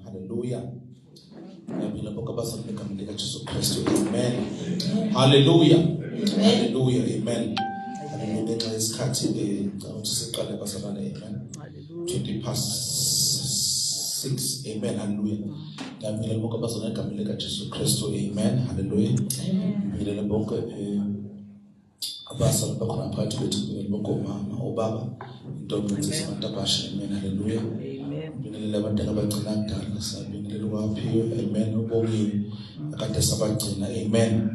Hallelujah. Ngiyaphila bonke abazalwane egameni likaJesu Kristu. Amen. Hallelujah. Hallelujah. Amen. Hallelujah. Ngenxa yesikhathi ngicela ukuthi siqale bazalwane. Amen. 20 past 6. Amen. Hallelujah. Ngiyaphila bonke abazalwane egameni likaJesu Kristu. Amen. Hallelujah. Ngiyaphila bonke abazali bakhona phakathi kwethu kumele bonke omama obaba intombi insizwa abantu abasha. Amen. Haleluya. Bingelela abadala abagcina kudala, sabingelela uwaphiwe. Amen. Ubongiwe akade sabagcina. Amen.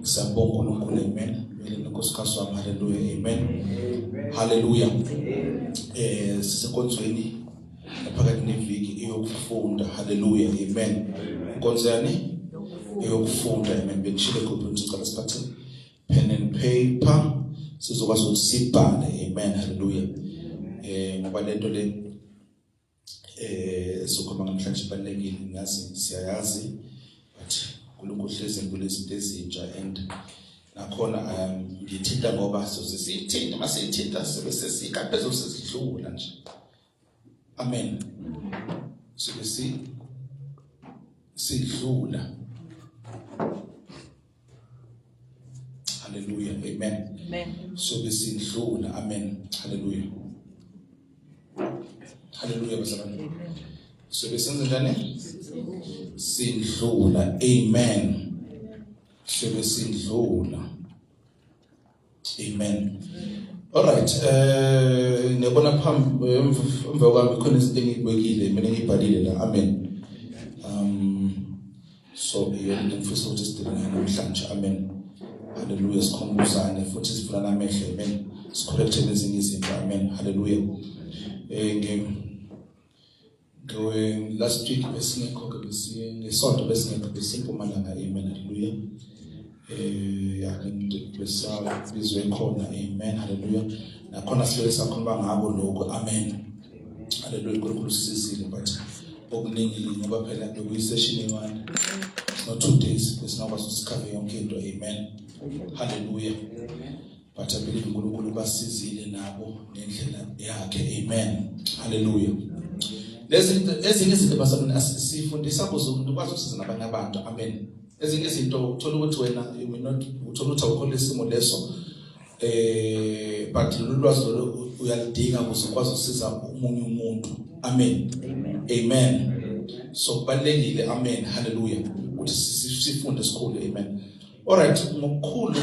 Siyabonga uNkulunkulu. Amen. Bingelela inkosikazi wami. Haleluya. Amen. Haleluya. Sisenkonzweni phakathi neviki eyokufunda. Haleluya. Amen. Inkonzo yani eyokufunda. Amen. Bengishilo kuphi ukuthi sicela siphathe pen and paper sizokwazi ukuthi sibhale. Amen. Haleluya. Ngoba lento le sokhuluma namhlanje ibalulekile, ngiyazi siyayazi, but uNkulunkulu hlezi embula izinto ezintsha and nakhona ngithinta ngoba soze siyithinta, masiyithinta sobe sesika phezulu sesidlula nje. Amen. Sobe si sidlula. Hallelujah. Amen. Amen. Sobe sidlula. Amen. Hallelujah. Hallelujah bazalwane. Sobe senze njani? Sidlula. Amen. Sobe sidlula. Amen. All right. Ngiyabona phambi emva kwami khona izinto engiyibekile mina ngiyibhalile la. Amen. So iyona into engifisa ukuthi sidile ngayo namhlanje. Amen. Hallelujah. Sikhumbuzane futhi sivulane amehlo. Amen. Sicorrecte nezinye izinto. Amen. Hallelujah. Ngiwe last week besingekho ke, ngesonto besingekho, besimpumalanga. Amen. Hallelujah. Ya besabizwe khona. Amen. Hallelujah. Nakhona sivele sakhuluma ngako lokho. Amen. Hallelujah. uNkulunkulu usisizile, but okuningi ngoba phela bekuyi-session eyi-one, it's not 2 days, besingakwazi ukuthi sikhave yonke into. Amen. Hallelujah. But I believe uNkulunkulu basizile nabo ngendlela yakhe. Amen. Hallelujah. Lezi ezinye izinto bazalwane sifundisa kuze umuntu ukwazi ukusiza nabanye abantu. Amen. Ezinye izinto uthola ukuthi wena you may not, uthola ukuthi awukho lesimo leso, but lolu lwazi lolu uyalidinga ukuze ukwazi ukusiza omunye umuntu. Amen. Amen. So kubalulekile. Amen. Hallelujah, ukuthi sifunde sikhule. Amen. All right, ngokukhulu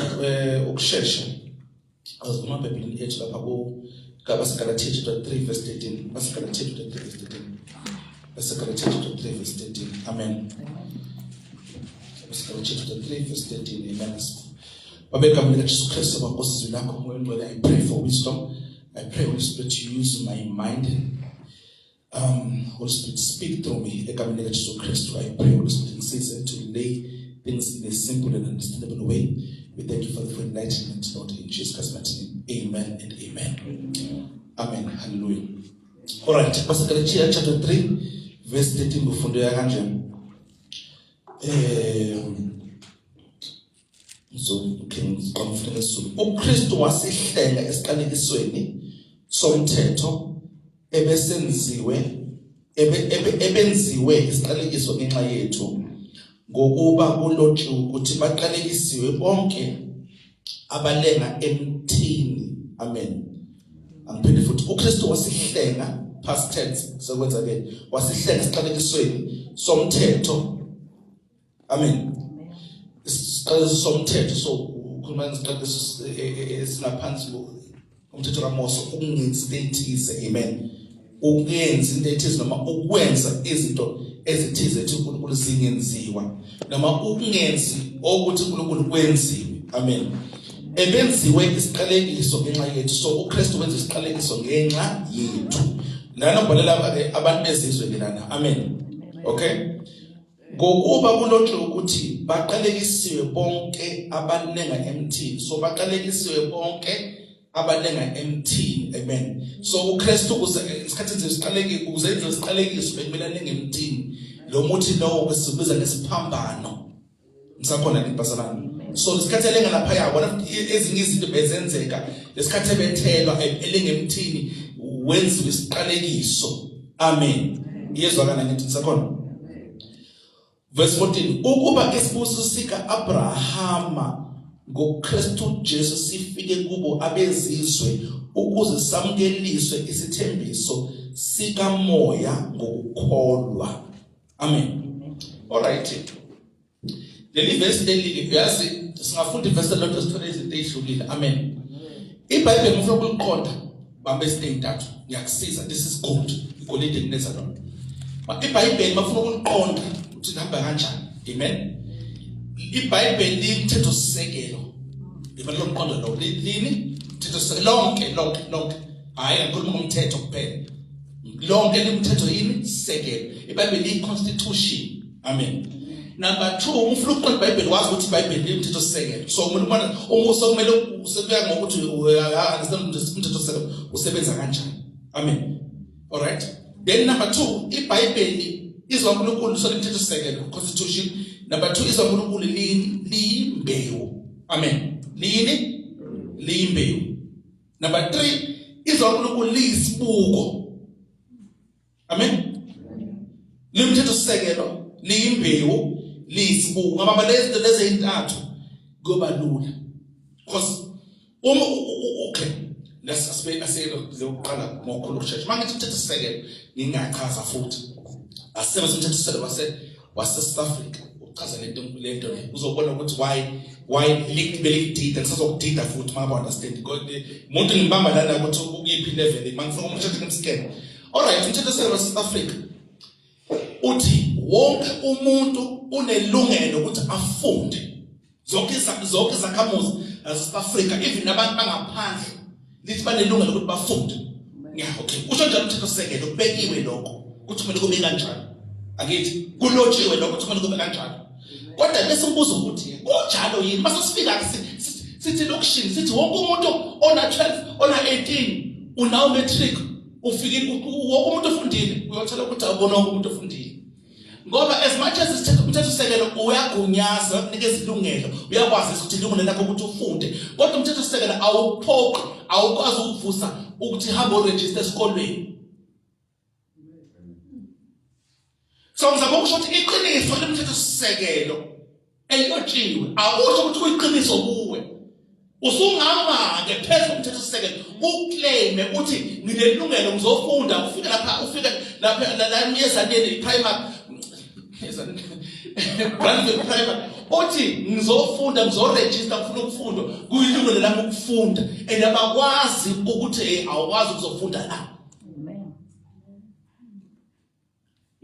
ukushesha azuma eBhayibhelini ethu lapha ku kabaseGalatia chapter 3 verse 13. BaseGalatia chapter 3 verse 13. BaseGalatia chapter 3 verse 13. Amen. BaseGalatia chapter 3 verse 13. Amen. Baba, egameni likaJesu Kristu, Nkosi, izwi lakho, Moya oNgcwele, I pray for wisdom. I pray, Holy Spirit, to use my mind. Holy Spirit, speak through me. Egameni likaJesu Kristu, I pray, Holy Spirit, ngisize to lay things in a simple and understandable way. We thank you for enlightenment, Lord, in Jesus Christ's mighty name. Amen and amen. Amen. Hallelujah. All right. BaseGalatia chapter 3 verse 13 kufundeka kanje. Ngizokhe ngesiZulu. UKristu wasihlenga esiqalekisweni somthetho ebesenziwe ebenziwe isiqalekiso ngenxa yethu, ngokuba kulotshiwe ukuthi baqalekisiwe bonke abalenga emthini. Amen. Angiphinde futhi, uKristu wasihlenga, past tense sekwenza ke, wasihlenga esiqalekisweni somthetho. Amen. Isiqalekiso somthetho, so ukhuluma ngesiqalekiso esingaphansi umthetho kaMose, ukungenzi into ethize. Amen. Ukungenzi into ethize noma ukwenza izinto ezithize ethi uNkulunkulu zingenziwa, noma ukungenzi okuthi uNkulunkulu kwenziwe. Amen. Ebenziwe isiqalekiso ngenxa yethu. So uKristu wenza isiqalekiso ngenxa yethu. Lana ubhalela ke abantu bezizwe ke lana. Amen. Okay. Ngokuba kulotshwe ukuthi baqalekisiwe bonke abalenga emthini. So baqalekisiwe bonke abalenga emthini. Amen. So uKristu ukuze isikhathi enze isiqaleki, ukuze enze isiqalekiso, bekumele alenge emthini. Lo muthi lowo besibiza ngesiphambano. Ngisakhona nini bazalwane? So isikhathi elenga lapha yabona ezinye izinto bezenzeka lesikhathi ebethelwa elenga emthini, wenziwe isiqalekiso. Amen. Iyezwakala ngithi nisakhona? Verse 14 ukuba isibusiso sika-Abrahama ngoKristu Jesu sifike kubo abezizwe ukuze samukeliswe isithembiso sikamoya ngokukholwa. Amen. All right. Leli verse leli uyazi singafunda ivesi lodwa sithole izinto ezihlukile. Amen. IBhayibheli ngifuna ukuliqonda bamba izinto ezintathu ngiyakusiza this is gold igolide ngineza lona. IBhayibheli bafuna ukuliqonda ukuthi lihamba kanjani. Amen. IBhayibheli limthetho sisekelo. Ibona lo mqondo lo lini? Mthetho sisekelo lonke lonke lonke. Hayi ngikhuluma ngomthetho kuphela. Lonke limthetho yini? Sisekelo. IBhayibheli liyi constitution. Amen. Number 2 ufuna ukuqonda iBhayibheli wazi ukuthi iBhayibheli limthetho sisekelo. So umuntu ubona umuso kumele usekuya ngokuthi understand umthetho sisekelo usebenza kanjani. Amen. All right. Then number 2 iBhayibheli izwa uNkulunkulu so limthetho sisekelo constitution. Number 2 izwa uNkulunkulu liyimbewu. Amen. Liyini? Liyimbewu. Number 3 izwa uNkulunkulu liyisibuko. Amen. Limthetho sisekelo liyimbewu liyisibuko ngoba lezi lezi ezintathu kuyoba lula. Because uma okay let's asibe aseke lokuqala ngokukhulu ukushesha. Mangithi umthetho sisekelo ngingachaza futhi. Asebenzise umthetho sisekelo wase South Africa uchaza lento le uzobona ukuthi why belikudida ngisazokudida futhi uma understand umuntu ngibamba lana ukuthi ukuyiphi level mangifuna umthetho ngimscan. Alright, umthetho sisekelo wase South Africa uthi wonke umuntu unelungelo ukuthi afunde zonke izakhamuzi zase South Africa even nabantu bangaphandle lithi banelungelo ukuthi bafunde. Yeah, okay. Usho njalo umthetho sisekelo kubekiwe lokho ukuthi kumele kube kanjani. Akithi kulotshiwe lokho ukuthi kumele kube kanjalo. Kodwa bese umbuzo ukuthi kunjalo yini mase sifika sithi lokishini sithi wonke umuntu ona 12 ona 18 unawo matric ufikile wonke umuntu ofundile uyothola ukuthi awubona wonke umuntu ofundile. Ngoba as much as isithetho umthetho sisekelo uyagunyaza ukunikeza ilungelo uyakwazi ukuthi ilungelo lakho ukuthi ufunde kodwa umthetho sisekelo awuphoqi awukwazi ukuvusa ukuthi hamba uregister esikolweni. So ngizama ukusho ukuthi iqiniso lemthetho sisekelo elilotshiwe akusho ukuthi kuyiqiniso kuwe. Usungama-ke phezu komthetho sisekelo uclaime uthi nginelungelo ngizofunda ufike lapha ufike lapha la emyezaneni primary Brandville primary uthi ngizofunda ngizoregister ngifuna ukufunda kuyilungelo lami ukufunda and abakwazi ukuthi hey awukwazi ukuzofunda la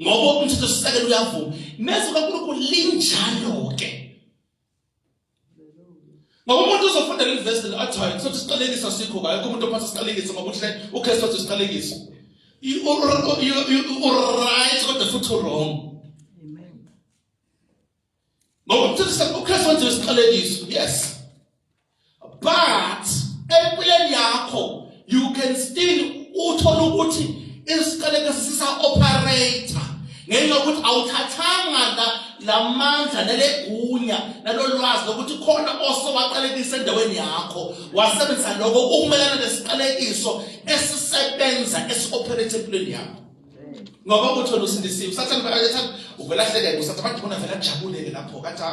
ngoba umthetho sisekelo uyavuma nezwi kaNkulunkulu linjalo ke. Ngoba umuntu uzofunda leli verse leli athi hayi sothi isiqalekiso asikho kayo umuntu ophatha isiqalekiso ngoba uhle uKristu wathi isiqalekiso. You right kodwa futhi wrong. Amen. Ngoba umthetho uKristu wenziwe isiqalekiso. Yes. But empilweni yakho you can still uthola ukuthi isiqalekiso sisa operator ngenxa yokuthi awuthathanga la lamandla nelegunya nalolwazi lokuthi khona osowaqalekisa endaweni yakho wasebenzisa lokho ukumelana nesiqalekiso esisebenza esi-operate empilweni yakho ngoba uthi wena usindisiwe usathane phakathi uvela ahleke usathane abantu bona vele ajabuleke lapho kathi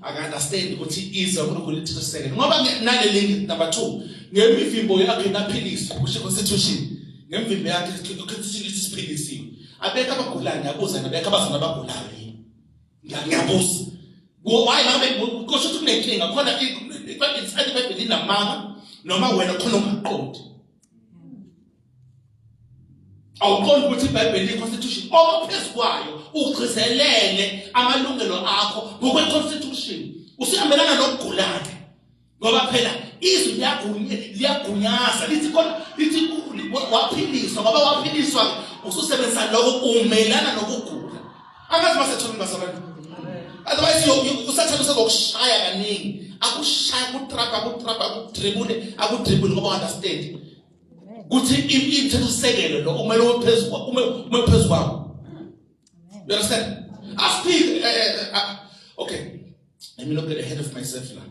aka-understand ukuthi izwi uNkulunkulu lithetho sisekelo ngoba naleli number 2 ngemivimbo yakhe naphiliswa kusho constitution ngemivimbo yakhe constitution ithi siphilisiwe abekho abagulayo ngiyabuza nabekho abazana abagulayo yini ngiyabuza why ngabe kusho ukuthi kunenkinga khona iBhayibheli linamanga noma wena khona ungaqondi awuqondi ukuthi iBhayibheli liyi-constitution ophezu kwayo ugcizelele amalungelo akho ngokwe-constitution usuyamelana nokugula-ke ngoba phela izwi liyagunyaza lithi khona lithi waphiliswa ngoba waphiliswa ususebenzisa lokho umelana nokugula angazi basetholeni bazalwane otherwise usathane usezokushaya kaningi akushaya kutrap akutrap akudribule akudribule ngoba understand kuthi imithetho sisekelo lo kumele ube phezu ume ume phezu kwawo. You understand? Asiphile okay, let me not get ahead of myself la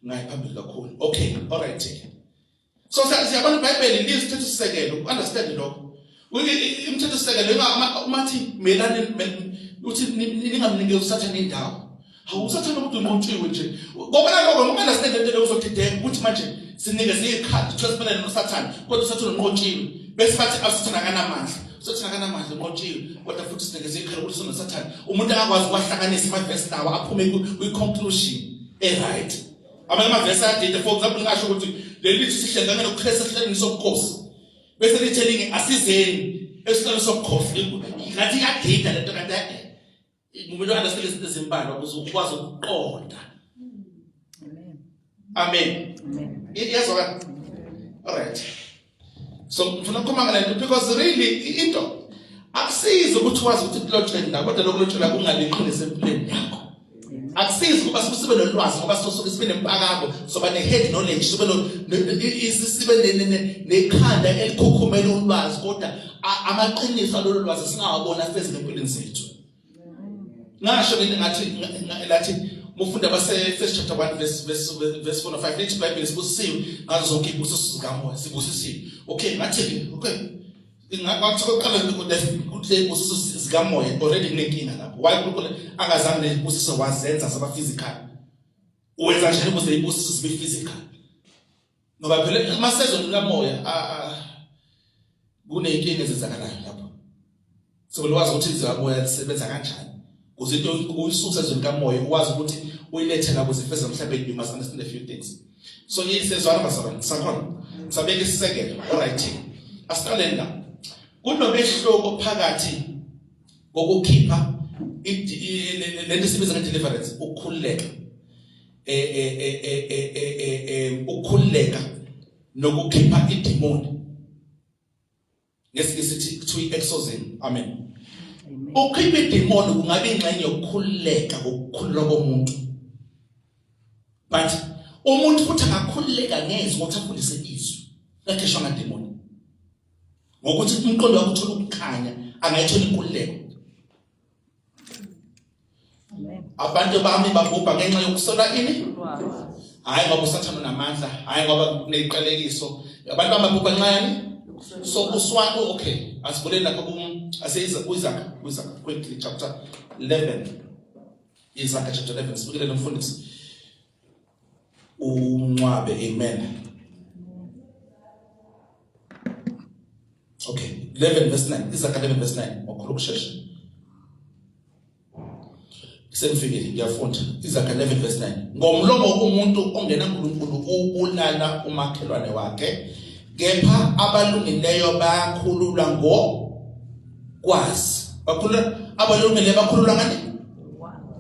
ngayi phambili kakhulu. Okay, all right. So siyabona iBhayibheli lizithetho sisekelo, understand lokho. Umthetho sisekelo umathi melane Uthi ningamnikezi uSathane indawo. Hawu, uSathane umuntu unqotshiwe nje. Ngoba lokho ngokungaunderstand lento leyo uzodideka ukuthi manje sinikeze ikhadi transparent noSathane, kodwa uSathane unqotshiwe. Bese bathi uSathane akanamandla. Usathane akanamandla, unqotshiwe, kodwa futhi sinikeze ikhadi ukuthi sinoSathane. Umuntu akakwazi ukwahlanganisa amavesi lawa aphume kwi-conclusion e-right. Amanye amavesi ayadida. For example, ngingasho ukuthi leli lithi sihlengane noKristu esihlalweni sobukhosi, bese lithi elinye asizeni esihlalweni sobukhosi. Ngathi iyadida lento, kanti kumele u-understand izinto ezimbalwa ukuze ukwazi ukuqonda. Amen. Iyazwakala? Alright, so ngifuna ukukhuluma ngale nto because really into akusizi ukuthi wazi ukuthi kulotshweni la, kodwa lokulotshela kungaliqinisa empilweni yakho. Akusizi ukuba sibe nolwazi, ngoba sosuke sibe nempakamo, soba ne-head knowledge, sibe sibe nekhanda elikhukhumela ulwazi, kodwa amaqiniso alolu lwazi singawabona afezile empilweni zethu. Ngasho ngento ngathi lathi mufunda base first chapter 1 verse 4 no 5, lithi iBhayibheli sibusisiwe ngazo zonke izibusiso zikamoya, sibusisiwe. Okay, ngathi ke okay, ngathi kokuqala ukuthi izibusiso zikamoya already kunenkinga lapho. Why uNkulunkulu angazange nezibusiso wazenza zaba physical? Wenza njani ukuze izibusiso zibe physical? Ngoba phela masezweni kamoya kuneyinkinga ezenzakalayo lapho. So wazi ukuthi izwi kamoya lisebenza kanjani ukuze into uyisuse ezweni kamoya, ukwazi ukuthi uyilethe la ukuze ifeze emhlabeni. You must understand a few things. So isezwana bazalwane, sakhona sabeka isisekelo. Alright, asiqaleni la. Kunomehluko phakathi kokukhipha lento esibiza nge-deliverance, ukukhululeka, ukukhululeka nokukhipha idemoni, ngesingisi sithi kuthiwa i-exorcism. Amen. Ukukhipha idemoni kungabe ingxenye yokukhululeka, kokukhululwa komuntu, but umuntu futhi angakhululeka ngezwi ngokuthi afundise izwi, ngakhishwa ngademoni, ngokuthi umqondo wakho uthola ukukhanya, angayithola inkululeko. Abantu bami babhubha ngenxa yokusola ini? Hayi ngoba uSathane unamandla, hayi ngoba kuneziqalekiso. Abantu bami babhubha ngenxa yani? So uswa, okay, asivuleni lapha ku aseyiza kuIsaac, kuIsaac quickly, chapter 11. Isaac chapter 11, sibukele nomfundisi uNcwabe. Amen. Okay, 11 verse 9. Isaac 11 verse 9. Wakhulu ukushesha. Sengifikile, ngiyafunda. Isaac 11 verse 9. Ngomlomo umuntu ongena uNkulunkulu ubulala umakhelwane wakhe, kepha abalungileyo bayakhululwa ngo kwazi. Bakhululwa, abalungileyo bakhululwa ngani?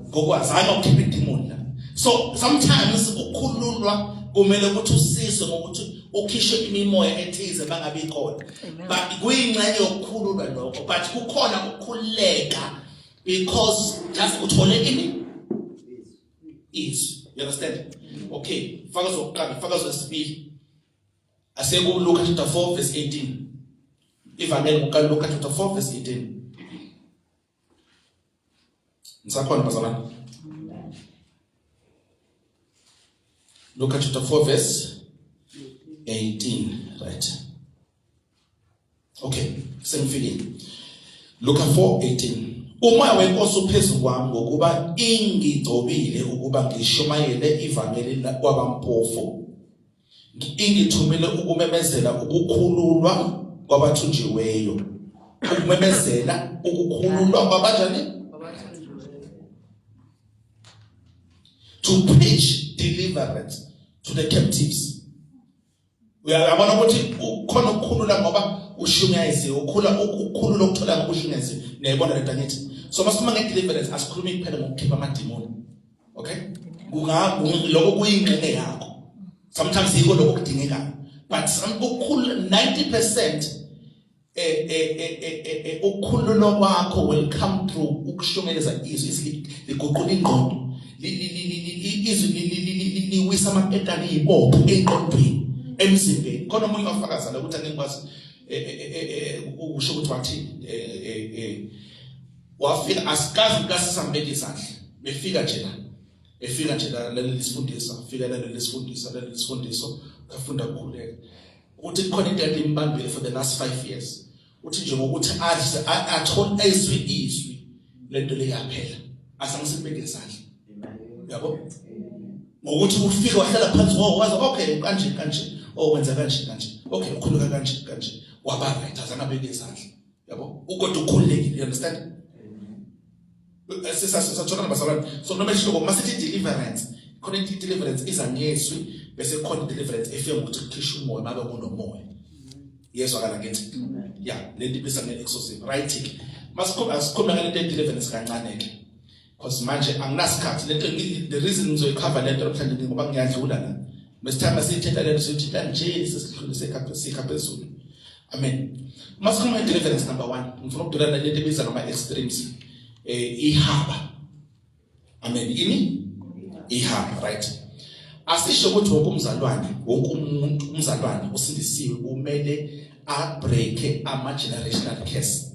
Ngokwazi, hayi ngokukhipha idemon la. So sometimes ukukhululwa kumele ukuthi usizwe ngokuthi ukhishwe imimoya ethize bangabi khona, but kuyingxenye yokukhululwa lokho, but kukhona ukukhululeka because just uthole ini? Izwi. You understand? Okay, fakazi wokuqala, fakazi wesibili, aseku Luka chapter 4 verse 18. Ivangeli kuka Luka chapter 4 verse 18. Nisakhona bazalwane? Luka chapter 4 verse 18, right? Okay, sengifikile. Luka 4:18. Umoya wenkosi uphezu kwami, ngokuba ingigcobile ukuba ngishumayele ivangeli kwabampofu. Ingithumile ukumemezela ukukhululwa kwabathunjiweyo. Ukumemezela ukukhululwa kwabanjani? To preach deliverance to the captives. Uyabona ukuthi ukhona ukukhulula ngoba ushunyayisiwe, ukhula ukukhulula okuthola ngoba ushunyayisiwe. Niyayibona lento angithi? So masikhuluma nge-deliverance asikhulumi kuphela ngokukhipha amadimoni. Okay? Kunga lokho kuyingxenye yakho. Sometimes yiko lokho kudingekayo. But some ukukhulula 90% ukukhululwa kwakho will come through ukushumeleza izwi. Izwi liguqula ingqondo, izwi liwisa amaketane, izibopho engqondweni, emzimbeni. Khona omunye wafakaza la ukuthi angeke ngikwazi ukusho ukuthi wathi wafika asikaze kukasisambeka izandla, befika nje la, efika nje la leli sifundisa, fika la leli sifundisa, leli sifundiso, kafunda ukukhuleka, uthi kukhona into ekade imbambile for the last 5 years. Uthi nje ngokuthi adle athole ezwe izwi Lento leyaphela. Asangisibeke isandla. Yabo? Ngokuthi ufike wahlala phansi wazi okay kanje kanje okwenza kanje kanje. Okay ukhuluka kanje kanje. Waba right azange abeke isandla. Yabo? Ukodwa ukhululekile, you understand? Sisathola bazalwane. So nomehluko masithi deliverance, khona into deliverance iza ngezwi bese khona deliverance efika ngokuthi kukhishwa umoya mabe kunomoya. Yezwakala ngithi? Yeah, le nto ibisa nge-exorcism. Right ke. Masikhuluma asikhuluma ngale nto deliverance kancane ke. Because manje anginasikhathi lento the reason ngizoyicover lento namhlanje ngoba ngiyadlula la. Mesithanda siyithetha lento siyithetha nje sesidlulise sikha phezulu. Amen. Masikhuluma nge-deliverance number 1, ngifuna ukudlula nalento ebiza ngama extremes. Ihaba. Amen. Ini? Ihaba, right? Asisho ukuthi wonke umzalwane, wonke umuntu umzalwane osindisiwe kumele a break ama generational curse.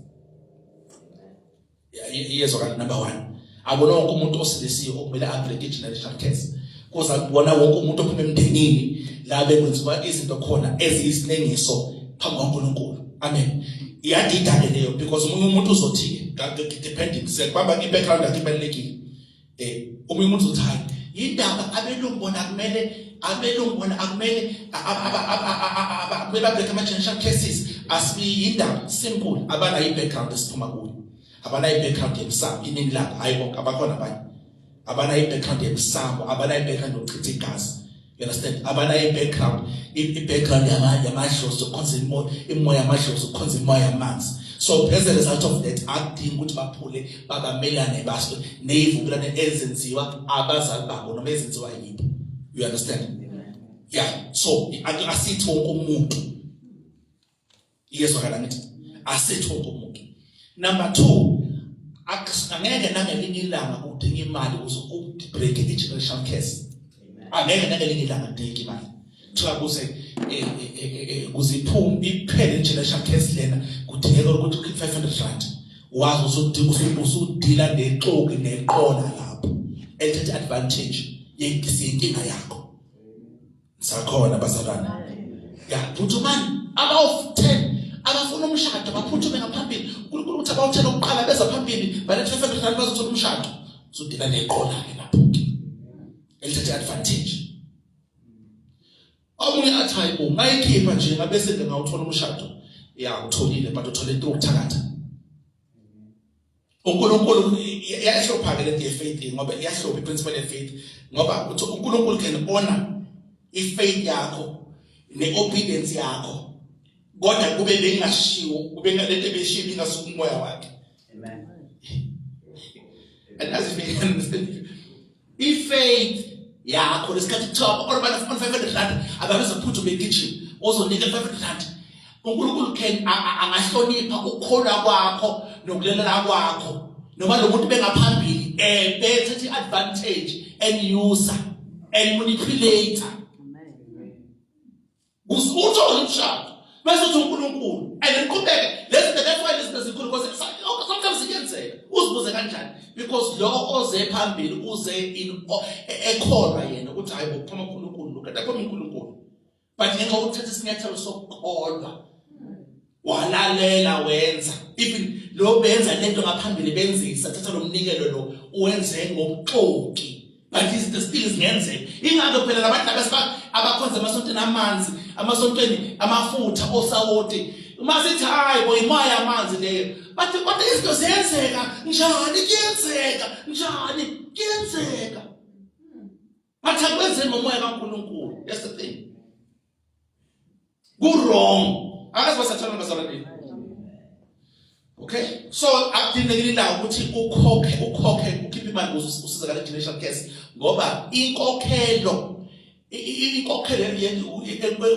Iyezwakala number 1. Akona wonke umuntu osindisiwe okumele a break generational curse. Kuza kubona wonke umuntu ophuma emndenini la bekwenziwa izinto khona eziyisinengiso phambi kwaNkulunkulu. Amen. Iyadida ke leyo because umunye umuntu uzothi depending sekubamba i-background yakhe ibalulekile. Omunye umuntu uzothi hayi indaba abelungu bona kumele abelungu bona akumele kumele babreak ama-generational cases asibi yindaba simple abanayo i-background esiphuma kuyo abanayo i-background yemsamo iningi labo hayi bonke abakhona abanye abanayo i-background yemsamo abanayo i-background yokuchitha igazi. You understand? Abanayo i-background, i-background yamadlozi yokukhonza imoya, imoya yamadlozi ukukhonza imoya yamanzi. So as a result of that, akudingi ukuthi baphule babamelane baso nezivumelwano ezenziwa abazali babo noma ezenziwa yibo. You understand? Yeah. So asithi wonke umuntu. Iyezwakala ngithi asithi wonke umuntu. Number 2, angeke nangelinye ilanga udinga imali ukuze ubreak i-generational curse. Angeke nangelinye ilanga udinga imali. Kuthiwa kuze kuze iphume iphele i-generational curse lena kudingeka ukuthi ukhiphe 500 rand. Wazi usudila nexoki neqola lapho elithatha advantage yenkinga yakho. Sakhona bazalwane. Ya, phuthumani abawu 10 abafuna umshado baphuthume ngaphambili. uNkulunkulu uthi abawu 10 okuqala beza phambili balethe 500 rand bazothola umshado. Usudila neqola ke lapho ke. Elithatha advantage. Omunye athi hayibo ngayikhipha nje ngabe sende ngawuthola umshado. Ya utholile but uthole into yokuthakatha. uNkulunkulu iyahlupha ke lento ye-faith ngoba iyahlupha i-principle ye-faith ngoba uthi uNkulunkulu can honor i-faith yakho ne-obedience yakho kodwa kube bengashiwo kube lento ebeshiwo ingasuka umoya wakhe. Amen. And as if i-faith yakho lesikhathi kuthiwa or bana 500 rand ababezophutha begijima ozonika 500 rand uNkulunkulu can angahlonipha ukukholwa kwakho nokulelela kwakho noma lo muntu bengaphambili bethatha i-advantage and user and manipulator Uthole umshado bese uthi uNkulunkulu and niqhubeke lezi zinto. That's why lezi zinto zikhulu because sometimes ziyenzeka uzibuze kanjani because lo oze phambili uze in ekholwa yena ukuthi hayi bokuphuma uNkulunkulu lo kanti aphuma uNkulunkulu but ngenxa yokuthatha isinyathelo sokukholwa walalela wenza even lo benza lento ngaphambili benzisa thatha lo mnikelo lo uwenze ngobuxoki but izinto still zingenzeka. Ingakho phela labantu abasiba abakhonza emasontweni amanzi amasontweni amafutha osawoti uma sithi hayi bo imoya amanzi leyo bathi kodwa izinto ziyenzeka njani kuyenzeka njani kuyenzeka bathi akwenzeni ngomoya kaNkulunkulu. That's the thing ku wrong akazi basathola bazalwane. Okay, so akudingekile la ukuthi ukhokhe ukhiphe imali ukuze usizakale generational curse ngoba inkokhelo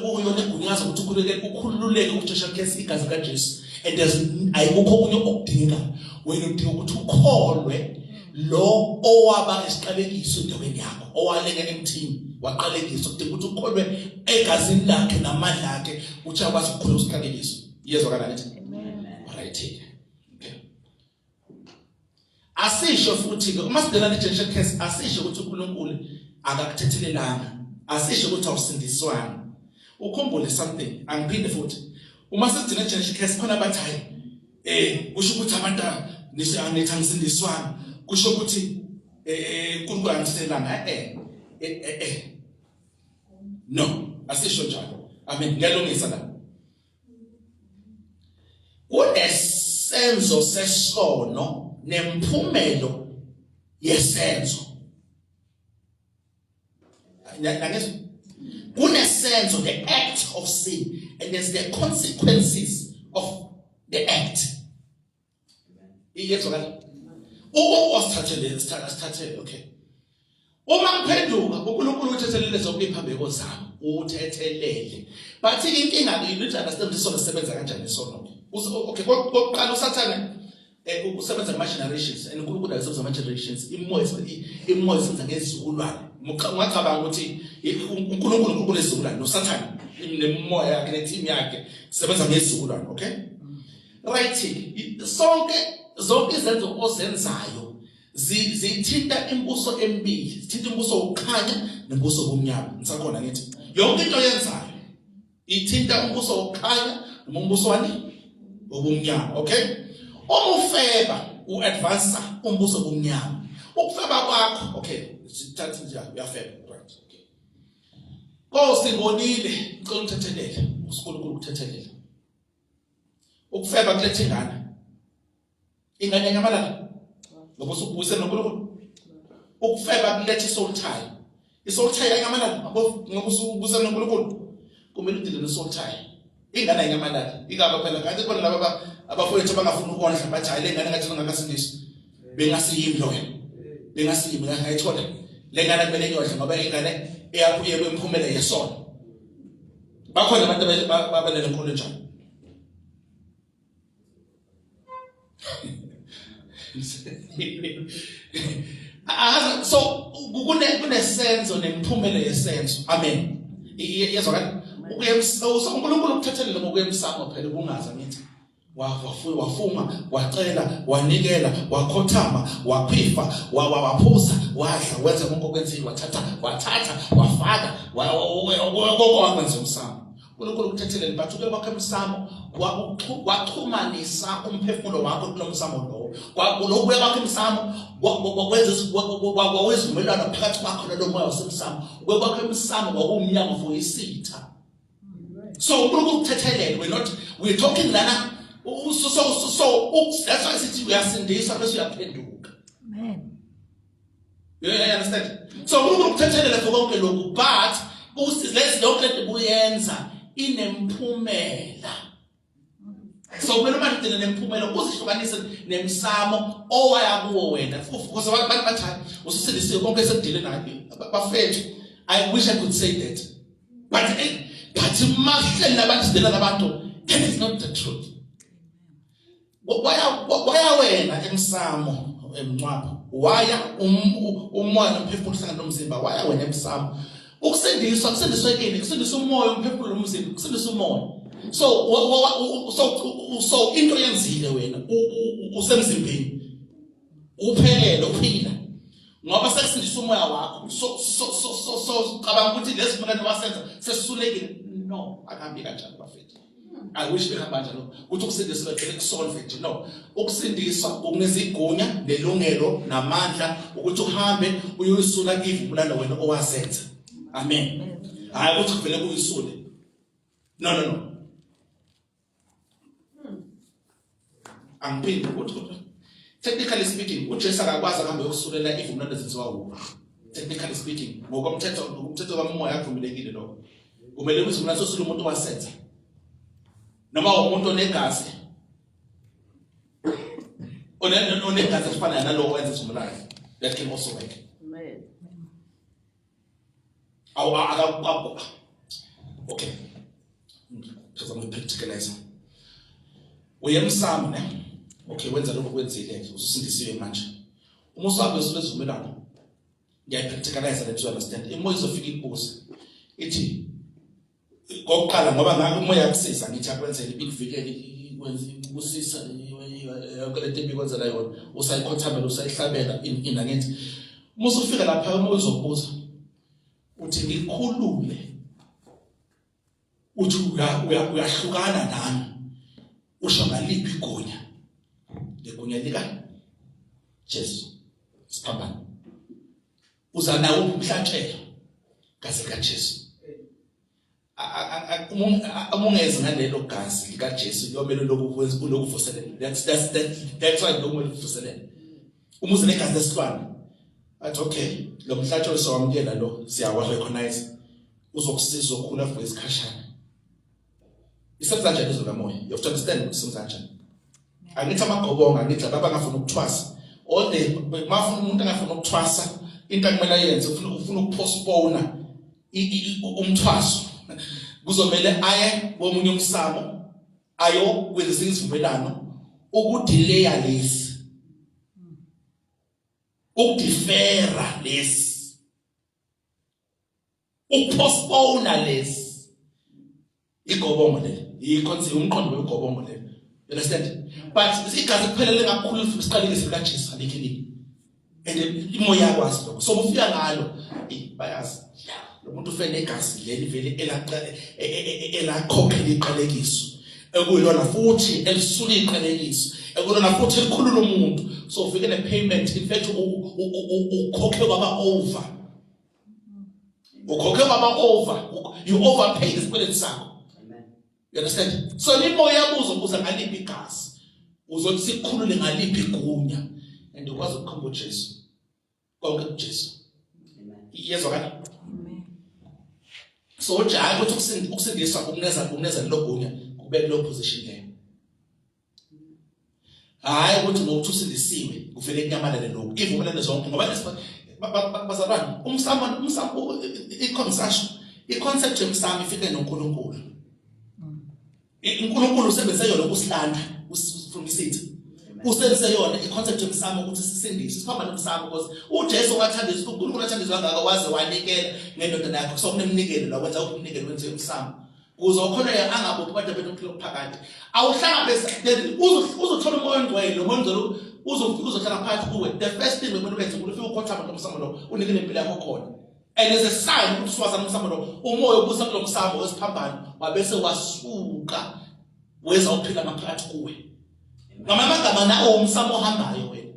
kuyona egunyaza ukuthi ukhululeke ku-generational curse igazi likaJesu and there's ayikukho okunye okudingekayo. Wena udinga ukuthi ukholwe lo owaba isiqalekiso endaweni yakho owalenga emthini waqalekiswa kudinga ukuthi ukholwe egazini lakhe namandla akhe uthi akwazi ukukhulula isiqalekiso. Iyezwakala nithi? Right, okay. Asisho futhi ke uma sidela ne-generational curse asisho ukuthi uNkulunkulu akakuthethelelanga, asisho ukuthi awusindiswanga. Ukhumbule something, angiphinde futhi uma sidina generation curse khona bathi hayi kusho ukuthi abantu Nisho angithi angisindiswanga. Kusho ukuthi eh uNkulunkulu angithethelanga eh eh eh. No, asisho njalo. Amen. Ngiyalungisa la. Kunesenzo sesono nemphumelo yesenzo. Nangizwa? Kunesenzo, the act of sin, and there's the consequences of the act. Iyezwakala? Osithathe le sithathe okay. Uma ngiphenduka uNkulunkulu uthethelele zonke iphambeko zami, uthethelele. But inkinga ke you need to understand isono sisebenza kanjani isono. Okay, kokuqala uSathane eh usebenza ngama generations and uNkulunkulu akasebenza ngama generations imoya imoya isebenza ngezizukulwane. Ungacabanga ukuthi uNkulunkulu uNkulunkulu ezizukulwane noSathane nemimoya yakhe neteam yakhe sebenza ngezizukulwane, okay? Right, sonke zonke izenzo ozenzayo zithinta imbuso emibili, zithinta umbuso wokukhanya nombuso wobumnyama. Ngisakhona ngithi yonke into oyenzayo ithinta umbuso wokukhanya noma umbuso wani wobumnyama, okay? Uma ufeba uadvance umbuso wobumnyama. Ukufeba kwakho, okay, sithathe nje uyafeba, right? Okay. Nkosi ngonile, ngicela ungithethelele, uSikhulukhulu ukuthethelele. Ukufeba kuletha ingane. Ingane yanyamalala. Ngoba usubuyisene noNkulunkulu. Ukufeba kuletha isoul tie. Isoul tie yanyamalala ngoba usubuyisene noNkulunkulu. Kumele udile nesoul tie. Ingane ayinyamalali. Ingaba phela kanti khona laba abafowethu abangafuni ukondla bathi hayi le ngane ngathi ngakasindiswa. Bengasiyimi loyo. Bengasiyimi ngayithola. Le ngane kumele iyodla ngoba ingane eyakho iye kwemphumela yesono. Bakhona abantu abanenkolo enjalo. Azi so kune kunesenzo nemphumela yesenzo. Amen. Iyezwakala? Ukuyemsa uNkulunkulu ukuthethelele ngokuyemsamo phela ubungazi angithi. Wafunga, wacela, wanikela, wakhothama, wakhwifa, waphuza, wadla, wenza konke okwenziwe, wathatha, wathatha, wafaka, konke wakwenza umsamo. uNkulunkulu ukuthethelele but uke kwakhe emsamo waxhumanisa umphefumulo wakho kulo msamo lowo. Lokubuya kwakhe emsamo kwenza kwawezivumelwano phakathi kwakho nalo moya wasemsamo. Ukuya kwakhe emsamo kwakuwumnyango for isitha. So uNkulunkulu ukuthethelele we're not we're talking lana so so so that's why sithi uyasindiswa bese uyaphenduka. Amen. You understand? So uNkulunkulu ukuthethelele for konke lokhu but lezi yonke lento buyenza inemphumela. So kumele uma nigcine nemphumela uzihlukanise nemsamo owaya kuwo wena. Because abantu bathi ususindisiwe konke sekudile nayo. Bafethu, I wish I could say that. But eh, but mahleli nabantu sidela nabantu that is not the truth. Waya waya wena emsamo emncwapho. Waya um, umoya nomphefumulo uhlangana nomzimba waya wena emsamo. Ukusindiswa kusindiswa kini, kusindiswa umoya umphefumulo nomzimba, kusindiswa umoya. So so so into yenzile wena usemzimbeni. Uphelele uphila. Ngoba sekusindiswa umoya wakho. So so so so so cabanga ukuthi lesi mlando wasenza sesisulekile. No, akuhambi kanjalo bafethu. I wish behamba njalo ukuthi ukusindiswa begcine kusolve nje no ukusindiswa kunezigunya nelungelo namandla ukuthi uhambe uyoyisula ivumelwano wena owazenza amen hayi ukuthi kuvele kuyisule no no no angiphindi ukuthi kodwa technically speaking uJesu akakwazi akuhambe yokusulela ivumelwano ezenziwa wuwe technically speaking ngokomthetho ngokomthetho kamoya akuvumelekile lokho kumele ukuthi mina sosile umuntu owasenza noma umuntu onegazi onegazi elifanayo nalowo wenza isivumelwano that can also work Amen. Awu aka okay ngizama ukupracticalize uyemsamo ne okay wenza lokho kwenzile ususindisiwe manje uma usuhambe usulezivumelwano ngiyayipracticalize le to understand imoya izofika ikubuze ithi kokuqala ngoba ngake umoya yakusiza ngithi akwenzele ibikuvikele ikwenza ikubusisa yonke lento ebikwenzela yona usayikhothamela usayihlabela in angithi uma usufika lapha umoya uzokubuza uthi ngikhulule uthi uyahlukana nami usho ngaliphi igunya Legunya lika Jesu. Siphambano. Uza nawo umhlatshelo gazi likaJesu. Uma ungezi ngalelo gazi likaJesu kuyomele lokhu ulokuvuselela. That's why lokumele ukuvuselela. Uma uze negazi lesilwane athi okay lo mhlatshelo sowamukela lo siyawa recognize uzokusiza ukukhula for isikhashana. Isebenza kanjani izwi kamoya? You have to understand ukuthi isebenza kanjani. Angithi amagobongo angithi laba abangafuni ukuthwasa. All the mafuna umuntu angafuni ukuthwasa into akumele ayenze ufuna ukupostpone umthwaso. Kuzomele aye komunye umsamo ayo kwenza isivumelano ukudelaya lesi. Ukudifera lesi. Ukupostpone lesi. Igobongo leli. Ikhonsi umqondo wegobongo leli. You understand? But igazi kuphela lingakhulu isiqalekiso likaJesu alikho elinye. And imoya yakwazi lokho. So ufika ngalo bayazi. Lo muntu ufe negazi leli vele elakhokhela iqalekiso. Ekuyilona futhi elisula iqalekiso. Ekuyilona futhi elikhulula umuntu. So ufike ne payment in fact ukhokhe kwaba over. Ukhokhe kwaba over. You overpaid isikweletu sakho. You understand? So limoya yabuza ubuza ngaliphi igazi. Uzothi sikukhulule ngaliphi igunya. And ukwazi ukukhomba uJesu. Konke kuJesu. Iyezwakala? Amen. So ujayi ukuthi ukusindiswa ukuneza lelo gunya kube kuleyo position leyo. Hayi ukuthi ngokuthi usindisiwe kuvele kunyamalale lokhu. Ivumelane zonke ngoba bazalwane umsamo umsamo iconception iconcept yomsamo ifike noNkulunkulu. uNkulunkulu usebenzise yona ukusilanda from isitha. Usebenzise yona iconcept yomsamo ukuthi sisindiswe. Siphambane umsamo because uJesu wathandisa uNkulunkulu athandiswa kangaka waze wanikela ngendodana yakhe. So kunemnikelo la wenza umnikelo wenze umsamo. Kuze okholwayo angabophi kodwa benokuphila okuphakade. Awuhlangabeza uzothola umoya ongcwele, umoya ongcwele uzofika uzohlala phakathi kuwe. The first thing okumele uyenze ukuthi ufike ukhothama lo msamo lo unikele impilo yakho khona. And as a sign ukuthi usuwazana umsamo lo, umoya obusa kulo msamo wesiphambano wabese wasuka weza uphila ngaphakathi kuwe. Ngamanye amagama nawo umsamo ohambayo wena.